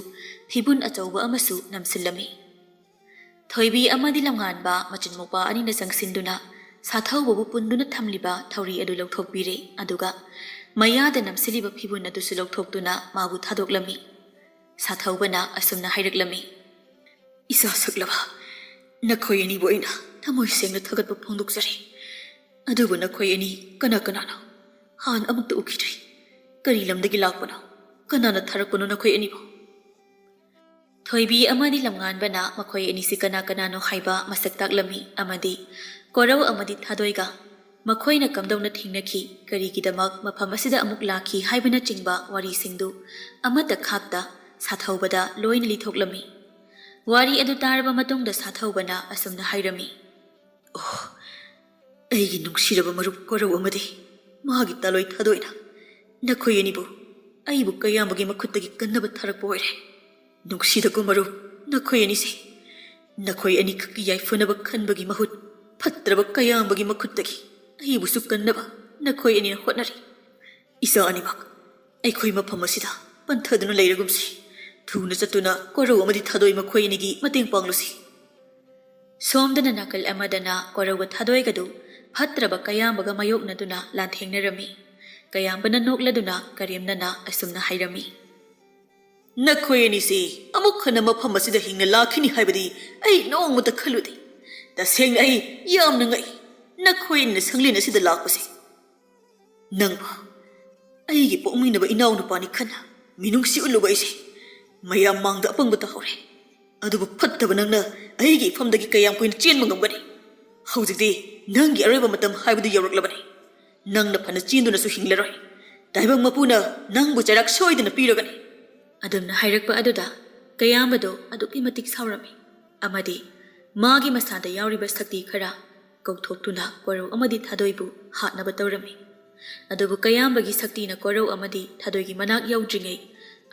ꯐꯤꯕꯨꯟ ꯑꯆꯧꯕ ꯑꯃꯁꯨ ꯅꯝꯁꯤꯜꯂꯝꯃꯤ꯫ ꯊꯣꯏꯕꯤ ꯑꯃꯗꯤ ꯂꯝꯉꯥꯟꯕ ꯃꯆꯤꯟ ꯃꯧꯄꯥ ꯑꯅꯤꯅ ꯆꯪꯁꯤꯟꯗꯨꯅ ꯁꯥꯊꯧꯕꯕꯨ ꯄꯨꯟꯗꯨꯅ ꯊꯝꯂꯤꯕ ꯊꯧꯔꯤ ꯑꯗꯨ ꯂꯧꯊꯣꯛꯄꯤꯔꯦ, ꯑꯗꯨꯒ ꯃꯌꯥꯗ ꯅꯝꯁꯤꯜꯂꯤꯕ ꯐꯤꯕꯨꯟ ꯑꯗꯨꯁꯨ ꯂꯧꯊꯣꯛꯇꯨꯅ ꯃꯥꯕꯨ ꯊꯥꯗꯣꯛꯂꯝꯃꯤ꯫ ꯁꯥꯊꯧꯕꯅ ꯑꯁꯨꯝꯅ ꯍꯥꯏꯔꯛꯂꯝꯃꯤ, "ꯏꯆꯥ ꯁꯛꯂꯕ, ꯅꯈꯣꯏ ꯑꯅꯤꯕꯨ ꯑꯩꯅ ꯊꯃꯣꯏ ꯁꯦꯡꯅ ꯊꯥꯒꯠꯄ ꯐꯣꯡꯗꯣꯛꯆꯔꯤ꯫ ꯑꯗꯨꯕꯨ ꯅꯈꯣꯏ ꯑꯅꯤ ꯀꯅꯥ ꯀꯅꯥꯅꯣ? ꯍꯥꯟꯅ ꯑꯃꯨꯛꯇ ꯎꯈꯤꯗ꯭ꯔꯤ꯫ ꯀꯔꯤ ꯂꯝꯗꯒꯤ ꯂꯥꯛꯄꯅꯣ? ꯀꯅꯥꯅ ꯊꯥꯔꯛꯄꯅꯣ ꯅꯈꯣꯏ ꯑꯅꯤꯕꯨ?" ꯊꯣꯏꯕꯤ ꯑꯃꯗꯤ ꯂꯝꯉꯥꯟꯕꯅ ꯃꯈꯣꯏ ꯑꯅꯤꯁꯤ ꯀꯅꯥ ꯀꯅꯥꯅꯣ ꯍꯥꯏꯕ ꯃꯁꯛ ꯇꯥꯛꯂꯝꯃꯤ ꯑꯃꯗꯤ ꯀꯣꯔꯧ ꯑꯃꯗꯤ ꯊꯥꯗꯣꯏꯒ ꯃꯈꯣꯏꯅ ꯀꯝꯗꯧꯅ ꯊꯦꯡꯅꯈꯤ, ꯀꯔꯤꯒꯤꯗꯃꯛ ꯃꯐꯝ ꯑꯁꯤꯗ ꯑꯃꯨꯛ ꯂꯥꯛꯈꯤ ꯍꯥꯏꯕꯅꯆꯤꯡꯕ ꯋꯥꯔꯤꯁꯤꯡꯗꯨ ꯑꯃꯠꯇ ꯈꯥꯛꯇ ꯁꯥꯊꯧꯕꯗ ꯂꯣꯏꯅ ꯂꯤꯊꯣꯛꯂꯝꯃꯤ꯫ ꯋꯥꯔꯤ ꯑꯗꯨ ꯇꯥꯔꯕ ꯃꯇꯨꯡꯗ ꯁꯥꯊꯧꯕꯅ ꯑꯁꯨꯝꯅ ꯍꯥꯏꯔꯝꯃꯤ, "ꯑꯣ, ꯑꯩꯒꯤ ꯅꯨꯡꯁꯤꯔꯕ ꯃꯔꯨꯞ ꯀꯣꯔꯧ ꯑꯃꯗꯤ ꯃꯥꯒꯤ ꯇꯥꯂꯣꯏ ꯊꯥꯗꯣꯏꯅ ꯅꯈꯣꯏ ꯑꯅꯤꯕꯨ ꯑꯩꯕꯨ ꯀꯌꯥꯝꯕꯒꯤ ꯃꯈꯨꯠꯇꯒꯤ ꯀꯟꯅꯕ ꯊꯥꯔꯛꯄ ꯑꯣꯏꯔꯦ꯫ ꯅꯨꯡꯁꯤꯗꯀꯣ ꯃꯔꯨꯞ, ꯅꯈꯣꯏ ꯑꯅꯤꯁꯦ꯫ ꯅꯈꯣꯏ ꯑꯅꯤꯈꯛꯀꯤ ꯌꯥꯏꯐꯅꯕ ꯈꯟꯕꯒꯤ ꯃꯍꯨꯠ ꯐꯠꯇ꯭ꯔꯕ ꯀꯌꯥꯝꯕꯒꯤ ꯃꯈꯨꯠꯇꯒꯤ ꯑꯩꯕꯨꯁꯨ ꯀꯟꯅꯕ ꯅꯈꯣꯏ ꯑꯅꯤꯅ ꯍꯣꯠꯅꯔꯤ꯫ ꯏꯆꯥ ꯑꯅꯤꯃꯛ ꯑꯩꯈꯣꯏ ꯃꯐꯝ ꯑꯁꯤꯗ ꯄꯟꯊꯗꯨꯅ ꯂꯩꯔꯒꯨꯝꯁꯤ꯫ ꯊꯨꯅ ꯆꯠꯇꯨꯅ ꯀꯣꯔꯧ ꯑꯃꯗꯤ ꯊꯥꯗꯣꯏ ꯃꯈꯣꯏ ꯑꯅꯤꯒꯤ ꯃꯇꯦꯡ ꯄꯥꯡꯂꯨꯁꯤ꯫ ꯁꯣꯝꯗꯅ ꯅꯥꯀꯜ ꯑꯃꯗꯅ ꯀꯣꯔꯧꯒ ꯊꯥꯗꯣꯏꯒꯗꯨ ꯐꯠꯇ꯭ꯔꯕ ꯀꯌꯥꯝꯕꯒ ꯃꯥꯌꯣꯛꯅꯗꯨꯅ ꯂꯥꯟꯊꯦꯡꯅꯔꯝꯃꯤ꯫ ꯀꯌꯥꯝꯕꯅ ꯅꯣꯛꯂꯗꯨꯅ ꯀꯔꯦꯝꯅꯅ ꯑꯁꯨꯝꯅ ꯍꯥꯏꯔꯝꯃꯤ: "ꯅꯈꯣꯏ ꯑꯅꯤꯁꯤ ꯑꯃꯨꯛ ꯍꯟꯅ ꯃꯐꯝ ꯑꯁꯤꯗ ꯍꯤꯡꯅ ꯂꯥꯛꯈꯤꯅꯤ ꯍꯥꯏꯕꯗꯤ ꯑꯩ ꯅꯣꯡꯃꯇ ꯈꯜꯂꯨꯗꯦ꯫ ꯇꯁꯦꯡꯅ ꯑꯩ ꯌꯥꯝꯅ ꯉꯛꯏ, ꯅꯈꯣꯏ ꯑꯅꯤꯅ ꯁꯪꯂꯦꯟ ꯑꯁꯤꯗ ꯂꯥꯛꯄꯁꯦ꯫ ꯅꯪꯕꯨ ꯑꯩꯒꯤ ꯄꯣꯛꯃꯤꯟꯅꯕ ꯏꯅꯥꯎꯅꯨꯄꯥꯅꯤ ꯈꯟꯅ ꯃꯤꯅꯨꯡꯁꯤ ꯎꯠꯂꯨꯕ ꯑꯩꯁꯦ ꯃꯌꯥꯝ ꯃꯥꯡꯗ ꯑꯄꯪꯕ ꯇꯥꯍꯧꯔꯦ꯫ ꯑꯗꯨꯕꯨ ꯐꯠꯇꯕ ꯅꯪꯅ ꯑꯩꯒꯤ ꯏꯐꯝꯗꯒꯤ ꯀꯌꯥꯝ ꯀꯨꯏꯅ ꯆꯦꯟꯕ ꯉꯝꯒꯅꯤ? ꯍꯧꯖꯤꯛꯇꯤ ꯅꯪꯒꯤ ꯑꯔꯣꯏꯕ ꯃꯇꯝ ꯍꯥꯏꯕꯗꯨ ꯌꯧꯔꯛꯂꯕꯅꯤ꯫ ꯅꯪꯅ ꯐꯅ ꯆꯦꯟꯗꯨꯅꯁꯨ ꯍꯤꯡꯂꯔꯣꯏ꯫ ꯇꯥꯏꯕꯪ ꯃꯄꯨꯅ ꯅꯪꯕꯨ ꯆꯩꯔꯥꯛ ꯁꯣꯏꯗꯅ ꯄꯤꯔꯒꯅꯤ꯫" ꯑꯗꯨꯝꯅ ꯍꯥꯏꯔꯛꯄ ꯑꯗꯨꯗ ꯀꯌꯥꯝꯕꯗꯣ ꯑꯗꯨꯛꯀꯤ ꯃꯇꯤꯛ ꯁꯥꯎꯔꯝꯃꯤ꯫ ꯑꯃꯗꯤ ꯃꯥꯒꯤ ꯃꯁꯥꯗ ꯌꯥꯎꯔꯤꯕ ꯁꯛꯇꯤ ꯈꯔ ꯀꯧꯊꯣꯛꯇꯨꯅ ꯀꯣꯔꯧ ꯑꯃꯗꯤ ꯊꯥꯗꯣꯏꯕꯨ ꯍꯥꯠꯅꯕ ꯇꯧꯔꯝꯃꯤ꯫ ꯑꯗꯨꯕꯨ ꯀꯌꯥꯝꯕꯒꯤ ꯁꯛꯇꯤꯅ ꯀꯣꯔꯧ ꯑꯃꯗꯤ ꯊꯥꯗꯣꯏꯒꯤ ꯃꯅꯥꯛ ꯌꯧꯗ꯭ꯔꯤꯉꯩ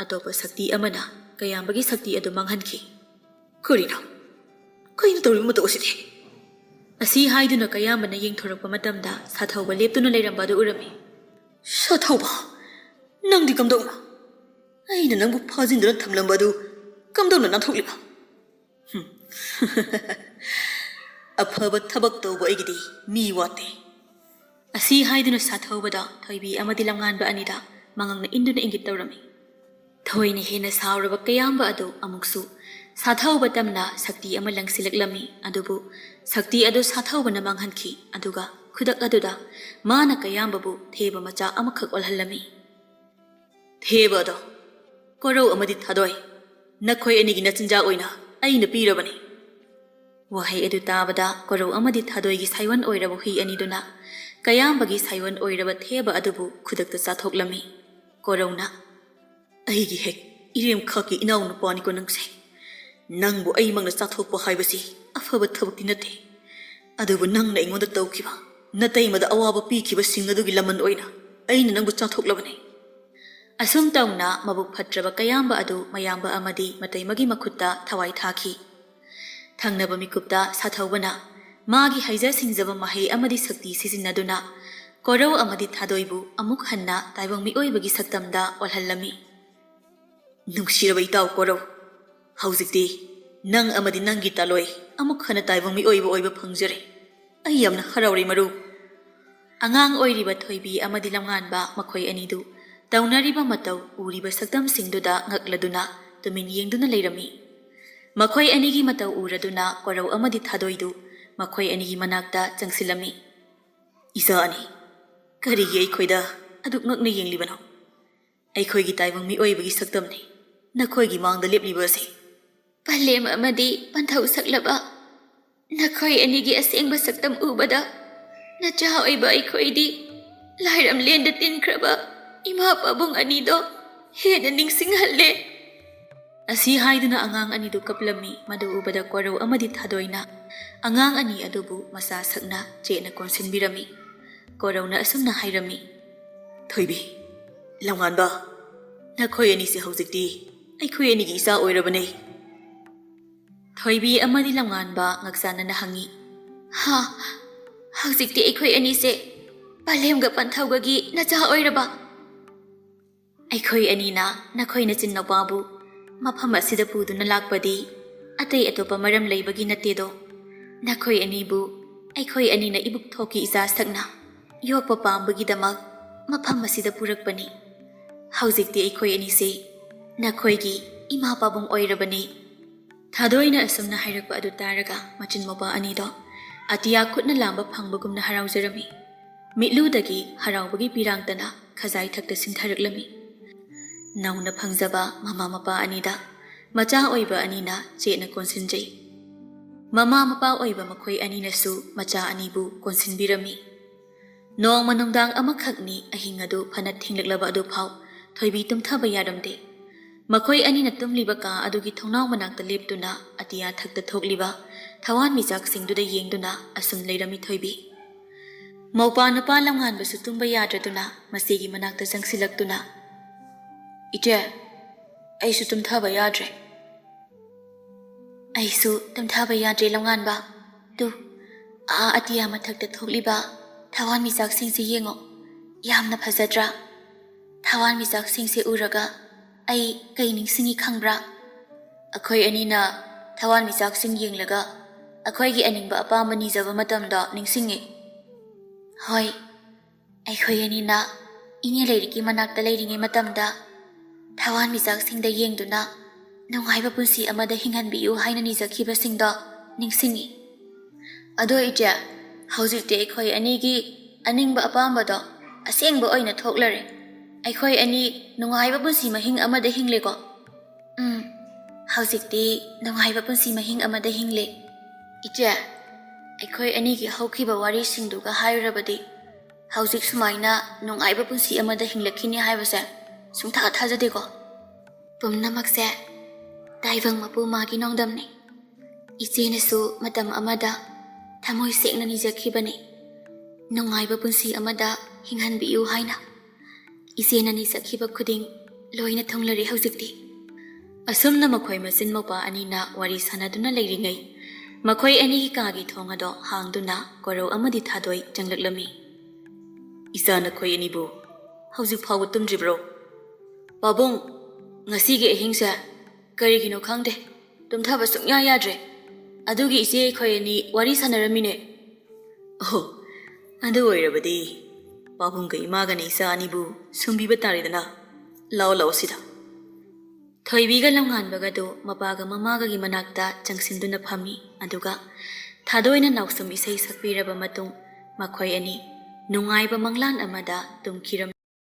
ꯑꯇꯣꯞꯄ ꯁꯛꯇꯤ ꯑꯃꯅ ꯀꯌꯥꯝꯕꯒꯤ ꯁꯛꯇꯤ ꯑꯗꯨ ꯃꯥꯡꯍꯟꯈꯤ꯫ "ꯀꯔꯤꯅꯣ? ꯀꯩꯅꯣ ꯇꯧꯔꯤꯕ ꯃꯇꯧ ꯑꯁꯤꯗꯤ?" ꯑꯁꯤ ꯍꯥꯏꯗꯨꯅ ꯀꯌꯥꯝꯕꯅ ꯌꯦꯡꯊꯣꯔꯛꯄ ꯃꯇꯝꯗ ꯁꯥꯊꯧꯕ ꯂꯦꯞꯇꯨꯅ ꯂꯩꯔꯝꯕ ꯑꯗꯨ ꯎꯔꯝꯃꯤ꯫ "ꯁꯥꯊꯧꯕ, ꯅꯪꯗꯤ ꯀꯝꯗꯧꯅ? ꯑꯩꯅ ꯅꯪꯕꯨ ꯐꯥꯖꯤꯟꯗꯨꯅ ꯊꯝꯂꯝꯕ ꯑꯗꯨ ꯀꯝꯗꯧꯅ ꯅꯥꯟꯊꯣꯛꯂꯤꯕ?" "ꯍꯨꯝ꯫ ꯑꯐꯕ ꯊꯕꯛ ꯇꯧꯕ ꯑꯩꯒꯤꯗꯤ ꯃꯤ ꯋꯥꯠꯇꯦ꯫" ꯑꯁꯤ ꯍꯥꯏꯗꯨꯅ ꯁꯥꯊꯧꯕꯗ ꯊꯣꯏꯕꯤ ꯑꯃꯗꯤ ꯂꯝꯉꯥꯟꯕ ꯑꯅꯤꯗ ꯃꯉꯛꯅ ꯏꯟꯗꯨꯅ ꯏꯪꯒꯤꯠ ꯇꯧꯔꯝꯃꯤ꯫ ꯊꯣꯏꯅ ꯍꯦꯟꯅ ꯁꯥꯎꯔꯕ ꯀꯌꯥꯝꯕ ꯑꯗꯨ ꯑꯃꯨꯛꯁꯨ ꯁꯥꯊꯧꯕ ꯇꯝꯅ ꯁꯛꯇꯤ ꯑꯃ ꯂꯪꯁꯤꯜꯂꯛꯂꯝꯃꯤ꯫ ꯑꯗꯨꯕꯨ ꯁꯛꯇꯤ ꯑꯗꯨ ꯁꯥꯊꯧꯕꯅ ꯃꯥꯡꯍꯟꯈꯤ꯫ ꯑꯗꯨꯒ ꯈꯨꯗꯛ ꯑꯗꯨꯗ ꯃꯥꯅ ꯀꯌꯥꯝꯕꯕꯨ ꯊꯦꯕ ꯃꯆꯥ ꯑꯃꯈꯛ ꯑꯣꯜꯍꯜꯂꯝꯃꯤ꯫ "ꯊꯦꯕ ꯑꯗꯣ, ꯀꯣꯔꯧ ꯑꯃꯗꯤ ꯊꯥꯗꯣꯏ, ꯅꯈꯣꯏ ꯑꯅꯤꯒꯤ ꯅꯆꯤꯟꯖꯥꯛ ꯑꯣꯏꯅ ꯑꯩꯅ ꯄꯤꯔꯕꯅꯤ꯫" ꯋꯥꯍꯩ ꯑꯗꯨ ꯇꯥꯕꯗ ꯀꯣꯔꯧ ꯑꯃꯗꯤ ꯊꯥꯗꯣꯏꯒꯤ ꯁꯥꯏꯑꯣꯟ ꯑꯣꯏꯔꯕ ꯍꯨꯏ ꯑꯅꯤꯗꯨꯅ ꯀꯌꯥꯝꯕꯒꯤ ꯁꯥꯏꯑꯣꯟ ꯑꯣꯏꯔꯕ ꯊꯦꯕ ꯑꯗꯨꯕꯨ ꯈꯨꯗꯛꯇ ꯆꯥꯊꯣꯛꯂꯝꯃꯤ꯫ ꯀꯣꯔꯧꯅ, "ꯑꯩꯒꯤ ꯍꯦꯛ ꯏꯔꯦꯝꯈꯥꯛꯀꯤ ꯏꯅꯥꯎꯅꯨꯄꯥꯅꯤꯀꯣ ꯅꯪꯁꯦ꯫ ꯅꯪꯕꯨ ꯑꯩꯃꯛꯅ ꯆꯥꯊꯣꯛꯄ ꯍꯥꯏꯕꯁꯤ ꯑꯐꯕ ꯊꯕꯛꯇꯤ ꯅꯠꯇꯦ꯫ ꯑꯗꯨꯕꯨ ꯅꯪꯅ ꯑꯩꯉꯣꯟꯗ ꯇꯧꯈꯤꯕ, ꯅꯇꯩꯃꯗ ꯑꯋꯥꯕ ꯄꯤꯈꯤꯕꯁꯤꯡ ꯑꯗꯨꯒꯤ ꯂꯃꯟ ꯑꯣꯏꯅ ꯑꯩꯅ ꯅꯪꯕꯨ ꯆꯥꯊꯣꯛꯂꯕꯅꯤ꯫" ꯑꯁꯨꯝ ꯇꯧꯅ ꯃꯕꯨꯛ ꯐꯠꯇ꯭ꯔꯕ ꯀꯌꯥꯝꯕ ꯑꯗꯨ ꯃꯌꯥꯝꯕ ꯑꯃꯗꯤ ꯃꯇꯩꯃꯒꯤ ꯃꯈꯨꯠꯇ ꯊꯋꯥꯏ ꯊꯥꯈꯤ꯫ ꯊꯪꯅꯕ ꯃꯤꯀꯨꯞꯇ ꯁꯥꯊꯧꯕꯅ ꯃꯥꯒꯤ ꯍꯩꯖ ꯁꯤꯡꯖꯕ ꯃꯍꯩ ꯑꯃꯗꯤ ꯁꯛꯇꯤ ꯁꯤꯖꯤꯟꯅꯗꯨꯅ ꯀꯣꯔꯧ ꯑꯃꯗꯤ ꯊꯥꯗꯣꯏꯕꯨ ꯑꯃꯨꯛ ꯍꯟꯅ ꯇꯥꯏꯕꯪ ꯃꯤꯑꯣꯏꯕꯒꯤ ꯁꯛꯇꯝꯗ ꯑꯣꯜꯍꯜꯂꯝꯃꯤ꯫ "ꯅꯨꯡꯁꯤꯔꯕ ꯏꯇꯥꯎ ꯀꯣꯔꯧ, ꯍꯧꯖꯤꯛꯇꯤ ꯅꯪ ꯑꯃꯗꯤ ꯅꯪꯒꯤ ꯇꯥꯂꯣꯏ ꯑꯃꯨꯛ ꯍꯟꯅ ꯇꯥꯏꯕꯪ ꯃꯤꯑꯣꯏꯕ ꯑꯣꯏꯕ ꯐꯪꯖꯔꯦ꯫ ꯑꯩ ꯌꯥꯝꯅ ꯍꯔꯥꯎꯔꯦ ꯃꯔꯨꯞ꯫" ꯑꯉꯥꯡ ꯑꯣꯏꯔꯤꯕ ꯊꯣꯏꯕꯤ ꯑꯃꯗꯤ ꯂꯝꯉꯥꯟꯕ ꯃꯈꯣꯏ ꯑꯅꯤꯗꯨ ꯇꯧꯅꯔꯤꯕ ꯃꯇꯧ ꯎꯔꯤꯕ ꯁꯛꯇꯝꯁꯤꯡꯗꯨꯗ ꯉꯛꯂꯗꯨꯅ ꯇꯨꯃꯤꯟ ꯌꯦꯡꯗꯨꯅ ꯂꯩꯔꯝꯃꯤ꯫ ꯃꯈꯣꯏ ꯑꯅꯤꯒꯤ ꯃꯇꯧ ꯎꯔꯗꯨꯅ ꯀꯣꯔꯧ ꯑꯃꯗꯤ ꯊꯥꯗꯣꯏꯗꯨ ꯃꯈꯣꯏ ꯑꯅꯤꯒꯤ ꯃꯅꯥꯛꯇ ꯆꯪꯁꯤꯜꯂꯝꯃꯤ꯫ "ꯏꯆꯥ ꯑꯅꯤ, ꯀꯔꯤꯒꯤ ꯑꯩꯈꯣꯏꯗ ꯑꯗꯨꯛ ꯉꯛꯅ ꯌꯦꯡꯂꯤꯕꯅꯣ? ꯑꯩꯈꯣꯏꯒꯤ ꯇꯥꯏꯕꯪ ꯃꯤꯑꯣꯏꯕꯒꯤ ꯁꯛꯇꯝꯅꯤ ꯅꯈꯣꯏꯒꯤ ꯃꯥꯡꯗ ꯂꯦꯞꯂꯤꯕ ꯑꯁꯤ꯫" "ꯄꯂꯦꯝ ꯑꯃꯗꯤ ꯄꯟꯊꯧ ꯁꯛꯂꯕ ꯅꯈꯣꯏ ꯑꯅꯤꯒꯤ ꯑꯁꯦꯡꯕ ꯁꯛꯇꯝ ꯎꯕꯗ ꯅꯆꯥ ꯑꯣꯏꯕ ꯑꯩꯈꯣꯏꯗꯤ ꯂꯥꯏꯔꯝꯂꯦꯟꯗ ꯇꯤꯟꯈ꯭ꯔꯕ ꯏꯃꯥ ꯄꯥꯕꯨꯡ ꯑꯅꯤꯗꯣ ꯍꯦꯟꯅ ꯅꯤꯡꯁꯤꯡꯍꯜꯂꯦ꯫" ꯑꯁꯤ ꯍꯥꯏꯗꯨꯅ ꯑꯉꯥꯡ ꯑꯅꯤꯗꯨ ꯀꯞꯂꯝꯃꯤ꯫ ꯃꯗꯨ ꯎꯕꯗ ꯀꯣꯔꯧ ꯑꯃꯗꯤ ꯊꯥꯗꯣꯏꯅ ꯑꯉꯥꯡ ꯑꯅꯤ ꯑꯗꯨꯕꯨ ꯃꯆꯥ ꯁꯛꯅ ꯆꯦꯠꯅ ꯀꯣꯟꯁꯤꯟꯕꯤꯔꯝꯃꯤ꯫ ꯀꯣꯔꯧꯅ ꯑꯁꯨꯝꯅ ꯍꯥꯏꯔꯝꯃꯤ, "ꯊꯣꯏꯕꯤ, ꯂꯝꯉꯥꯟꯕ, ꯅꯈꯣꯏ ꯑꯅꯤꯁꯤ ꯍꯧꯖꯤꯛꯇꯤ ꯑꯩꯈꯣꯏ ꯑꯅꯤꯒꯤ ꯏꯆꯥ ꯑꯣꯏꯔꯕꯅꯦ꯫" ꯊꯣꯏꯕꯤ ꯑꯃꯗꯤ ꯂꯝꯉꯥꯟꯕ ꯉꯛꯆꯥꯟꯅꯅ ꯍꯪꯉꯤ, "ꯍꯥ, ꯍꯧꯖꯤꯛꯇꯤ ꯑꯩꯈꯣꯏ ꯑꯅꯤꯁꯦ ꯄꯂꯦꯝꯒ ꯄꯟꯊꯧꯒꯒꯤ ꯅꯆꯥ ꯑꯣꯏꯔꯕ?" "ꯑꯩꯈꯣꯏ ꯑꯅꯤꯅ ꯅꯈꯣꯏ ꯅꯆꯤꯟ ꯅꯨꯄꯥꯕꯨ ꯃꯐꯝ ꯑꯁꯤꯗ ꯄꯨꯗꯨꯅ ꯂꯥꯛꯄꯗꯤ ꯑꯇꯩ ꯑꯇꯣꯞꯄ ꯃꯔꯝ ꯂꯩꯕꯒꯤ ꯅꯠꯇꯦꯗꯣ꯫ ꯅꯈꯣꯏ ꯑꯅꯤꯕꯨ ꯑꯩꯈꯣꯏ ꯑꯅꯤꯅ ꯏꯕꯨꯛ ꯊꯣꯛꯀꯤ ꯏꯆꯥ ꯁꯛꯅ ꯌꯣꯛꯄ ꯄꯥꯝꯕꯒꯤꯗꯃꯛ ꯃꯐꯝ ꯑꯁꯤꯗ ꯄꯨꯔꯛꯄꯅꯤ꯫ ꯍꯧꯖꯤꯛꯇꯤ ꯑꯩꯈꯣꯏ ꯑꯅꯤꯁꯦ ꯅꯈꯣꯏꯒꯤ ꯏꯃꯥ ꯄꯥꯕꯨꯡ ꯑꯣꯏꯔꯕꯅꯤ꯫" ꯊꯥꯗꯣꯏꯅ ꯑꯁꯨꯝꯅ ꯍꯥꯏꯔꯛꯄ ꯑꯗꯨ ꯇꯥꯔꯒ ꯃꯆꯤꯟ ꯃꯧꯄ꯭ꯋꯥ ꯑꯅꯤꯗꯣ ꯑꯇꯤꯌꯥ ꯈꯨꯠꯅ ꯂꯥꯝꯕ ꯐꯪꯕꯒꯨꯝꯅ ꯍꯔꯥꯎꯖꯔꯝꯃꯤ꯫ ꯃꯤꯠꯂꯨꯗꯒꯤ ꯍꯔꯥꯎꯕꯒꯤ ꯄꯤꯔꯥꯡꯇꯅ ꯈꯖꯥꯏ ꯊꯛꯇ ꯁꯤꯟꯊꯔꯛꯂꯝꯃꯤ꯫ ꯅꯧꯅ ꯐꯪꯖꯕ ꯃꯃꯥ ꯃꯄꯥ ꯑꯅꯤꯗ ꯃꯆꯥ ꯑꯣꯏꯕ ꯑꯅꯤꯅ ꯆꯦꯠꯅ ꯀꯣꯟꯁꯤꯟꯖꯩ꯫ ꯃꯃꯥ ꯃꯄꯥ ꯑꯣꯏꯕ ꯃꯈꯣꯏ ꯑꯅꯤꯅꯁꯨ ꯃꯆꯥ ꯑꯅꯤꯕꯨ ꯀꯣꯟꯁꯤꯟꯕꯤꯔꯝꯃꯤ꯫ ꯅꯣꯡꯃ ꯅꯨꯡꯗꯥꯡ ꯑꯃꯈꯛꯅꯤ, ꯑꯍꯤꯡ ꯑꯗꯨ ꯐꯅ ꯊꯦꯡꯂꯛꯂꯕ ꯑꯗꯨꯐꯥꯎ ꯊꯣꯏꯕꯤ ꯇꯨꯝꯊꯕ ꯌꯥꯔꯝꯗꯦ꯫ ꯃꯈꯣꯏ ꯑꯅꯤꯅ ꯇꯨꯝꯂꯤꯕ ꯀꯥ ꯑꯗꯨꯒꯤ ꯊꯣꯡꯅꯥꯎ ꯃꯅꯥꯛꯇ ꯂꯦꯞꯇꯨꯅ ꯑꯇꯤꯌꯥ ꯊꯛꯇ ꯊꯣꯛꯂꯤꯕ ꯊꯋꯥꯟꯃꯤꯆꯥꯛꯁꯤꯡꯗꯨꯗ ꯌꯦꯡꯗꯨꯅ ꯑꯁꯨꯝ ꯂꯩꯔꯝꯃꯤ ꯊꯣꯏꯕꯤ꯫ ꯃꯧꯄ꯭ꯋꯥ ꯅꯨꯄꯥ ꯂꯝꯉꯥꯟꯕꯁꯨ ꯇꯨꯝꯕ ꯌꯥꯗ꯭ꯔꯗꯨꯅ ꯃꯆꯦꯒꯤ ꯃꯅꯥꯛꯇ ꯆꯪꯁꯤꯜꯂꯛꯇꯨꯅ, "ꯏꯆꯦ, ꯑꯩꯁꯨ ꯇꯨꯝꯊꯕ ꯌꯥꯗ꯭ꯔꯦ꯫" "ꯑꯩꯁꯨ ꯇꯨꯝꯊꯕ ꯌꯥꯗ꯭ꯔꯦ ꯂꯝꯉꯥꯟꯕ꯫ ꯇꯨ, ꯑꯥ ꯑꯇꯤꯌꯥ ꯃꯊꯛꯇ ꯊꯣꯛꯂꯤꯕ ꯊꯋꯥꯟꯃꯤꯆꯥꯛꯁꯤꯡꯁꯤ ꯌꯦꯡꯉꯣ, ꯌꯥꯝꯅ ꯐꯖꯗ꯭ꯔꯥ? ꯊꯋꯥꯟꯃꯤꯆꯥꯛꯁꯤꯡꯁꯦ ꯎꯔꯒ ꯑꯩ ꯀꯩ ꯅꯤꯡꯁꯤꯡꯉꯤ ꯈꯪꯕ꯭ꯔꯥ? ꯑꯩꯈꯣꯏ ꯑꯅꯤꯅ ꯊꯋꯥꯟꯃꯤꯆꯥꯛꯁꯤꯡ ꯌꯦꯡꯂꯒ ꯑꯩꯈꯣꯏꯒꯤ ꯑꯅꯤꯡꯕ ꯑꯄꯥꯝꯕ ꯅꯤꯖꯕ ꯃꯇꯝꯗꯣ ꯅꯤꯡꯁꯤꯡꯉꯤ꯫ ꯍꯣꯏ, ꯑꯩꯈꯣꯏ ꯑꯅꯤꯅ ꯏꯅꯦ ꯂꯩꯔꯤꯛꯀꯤ ꯃꯅꯥꯛꯇ ꯂꯩꯔꯤꯉꯩ ꯃꯇꯝꯗ ꯊꯋꯥꯟꯃꯤꯆꯥꯛꯁꯤꯡꯗ ꯌꯦꯡꯗꯨꯅ ꯅꯨꯡꯉꯥꯏꯕ ꯄꯨꯟꯁꯤ ꯑꯃꯗ ꯍꯤꯡꯍꯟꯕꯤꯌꯨ ꯍꯥꯏꯅ ꯅꯤꯖꯈꯤꯕꯁꯤꯡꯗꯣ ꯅꯤꯡꯁꯤꯡꯉꯤ꯫ ꯑꯗꯣ ꯏꯆꯦ, ꯍꯧꯖꯤꯛꯇꯤ ꯑꯩꯈꯣꯏ ꯑꯅꯤꯒꯤ ꯑꯅꯤꯡꯕ ꯑꯄꯥꯝꯕꯗꯣ ꯑꯁꯦꯡꯕ ꯑꯣꯏꯅ ꯊꯣꯛꯂꯔꯦ꯫ ꯑꯩꯈꯣꯏ ꯑꯅꯤ ꯅꯨꯡꯉꯥꯏꯕ ꯄꯨꯟꯁꯤ ꯃꯍꯤꯡ ꯑꯃꯗ ꯍꯤꯡꯂꯦꯀꯣ꯫ ꯎꯝ, ꯍꯧꯖꯤꯛꯇꯤ ꯅꯨꯡꯉꯥꯏꯕ ꯄꯨꯟꯁꯤ ꯃꯍꯤꯡ ꯑꯃꯗ ꯍꯤꯡꯂꯦ꯫ ꯏꯆꯦ, ꯑꯩꯈꯣꯏ ꯑꯅꯤꯒꯤ ꯍꯧꯈꯤꯕ ꯋꯥꯔꯤꯁꯤꯡꯗꯨꯒ ꯍꯥꯏꯔꯨꯔꯕꯗꯤ ꯍꯧꯖꯤꯛ ꯁꯨꯃꯥꯏꯅ ꯅꯨꯡꯉꯥꯏꯕ ꯄꯨꯟꯁꯤ ꯑꯃꯗ ꯍꯤꯡꯂꯛꯈꯤꯅꯤ ꯍꯥꯏꯕꯁꯦ ꯁꯨꯡꯊꯥ ꯊꯥꯖꯗꯦꯀꯣ꯫ ꯄꯨꯝꯅꯃꯛꯁꯦ ꯇꯥꯏꯕꯪ ꯃꯄꯨ ꯃꯥꯒꯤ ꯅꯣꯡꯗꯝꯅꯤ꯫ ꯏꯆꯦꯅꯁꯨ ꯃꯇꯝ ꯑꯃꯗ ꯊꯃꯣꯏ ꯁꯦꯡꯅ ꯅꯤꯖꯈꯤꯕꯅꯤ, ꯅꯨꯡꯉꯥꯏꯕ ꯄꯨꯟꯁꯤ ꯑꯃꯗ ꯍꯤꯡꯍꯟꯕꯤꯌꯨ ꯍꯥꯏꯅ꯫ ꯏꯆꯦꯅ ꯅꯤꯖꯈꯤꯕ ꯈꯨꯗꯤꯡ ꯂꯣꯏꯅ ꯊꯨꯡꯂꯔꯦ ꯍꯧꯖꯤꯛꯇꯤ꯫ ꯑꯁꯨꯝꯅ ꯃꯈꯣꯏ ꯃꯆꯤꯟ ꯃꯧꯄꯥ ꯑꯅꯤꯅ ꯋꯥꯔꯤ ꯁꯥꯟꯅꯗꯨꯅ ꯂꯩꯔꯤꯉꯩ, ꯃꯈꯣꯏ ꯑꯅꯤꯒꯤ ꯀꯥꯒꯤ ꯊꯣꯡ ꯑꯗꯣ ꯍꯥꯡꯗꯨꯅ ꯀꯣꯔꯧ ꯑꯃꯗꯤ ꯊꯥꯗꯣꯏ ꯆꯪꯂꯛꯂꯝꯃꯤ꯫ "ꯏꯆꯥ, ꯅꯈꯣꯏ ꯑꯅꯤꯕꯨ ꯍꯧꯖꯤꯛ ꯐꯥꯎꯕ ꯇꯨꯝꯗ꯭ꯔꯤꯕ꯭ꯔꯣ?" "ꯄꯥꯕꯨꯡ, ꯉꯁꯤꯒꯤ ꯑꯍꯤꯡꯁꯦ ꯀꯔꯤꯒꯤꯅꯣ ꯈꯪꯗꯦ, ꯇꯨꯝꯊꯕ ꯁꯨꯡꯌꯥ ꯌꯥꯗ꯭ꯔꯦ꯫ ꯑꯗꯨꯒꯤ ꯏꯆꯦ ꯑꯩꯈꯣꯏ ꯑꯅꯤ ꯋꯥꯔꯤ ꯁꯥꯟꯅꯔꯝꯃꯤꯅꯦ꯫" "ꯑꯣꯍꯣ, ꯑꯗꯨ ꯑꯣꯏꯔꯕꯗꯤ ꯄꯥꯕꯨꯡꯒ ꯏꯃꯥꯒꯅ ꯏꯆꯥ ꯑꯅꯤꯕꯨ ꯁꯨꯝꯕꯤꯕ ꯇꯥꯔꯦꯗꯅ꯫ ꯂꯥꯛꯑꯣ, ꯂꯥꯛꯑꯣ ꯁꯤꯗ꯫" ꯊꯣꯏꯕꯤꯒ ꯂꯝꯉꯥꯟꯕꯒꯗꯨ ꯃꯄꯥꯒ ꯃꯃꯥꯒꯒꯤ ꯃꯅꯥꯛꯇ ꯆꯪꯁꯤꯟꯗꯨꯅ ꯐꯝꯃꯤ꯫ ꯑꯗꯨꯒ ꯊꯥꯗꯣꯏꯅ ꯅꯥꯎꯁꯨꯝ ꯏꯁꯩ ꯁꯛꯄꯤꯔꯕ ꯃꯇꯨꯡ ꯃꯈꯣꯏ ꯑꯅꯤ ꯅꯨꯡꯉꯥꯏꯕ ꯃꯪꯂꯥꯟ ꯑꯃꯗ ꯇꯨꯝꯈꯤꯔꯝꯃꯤ꯫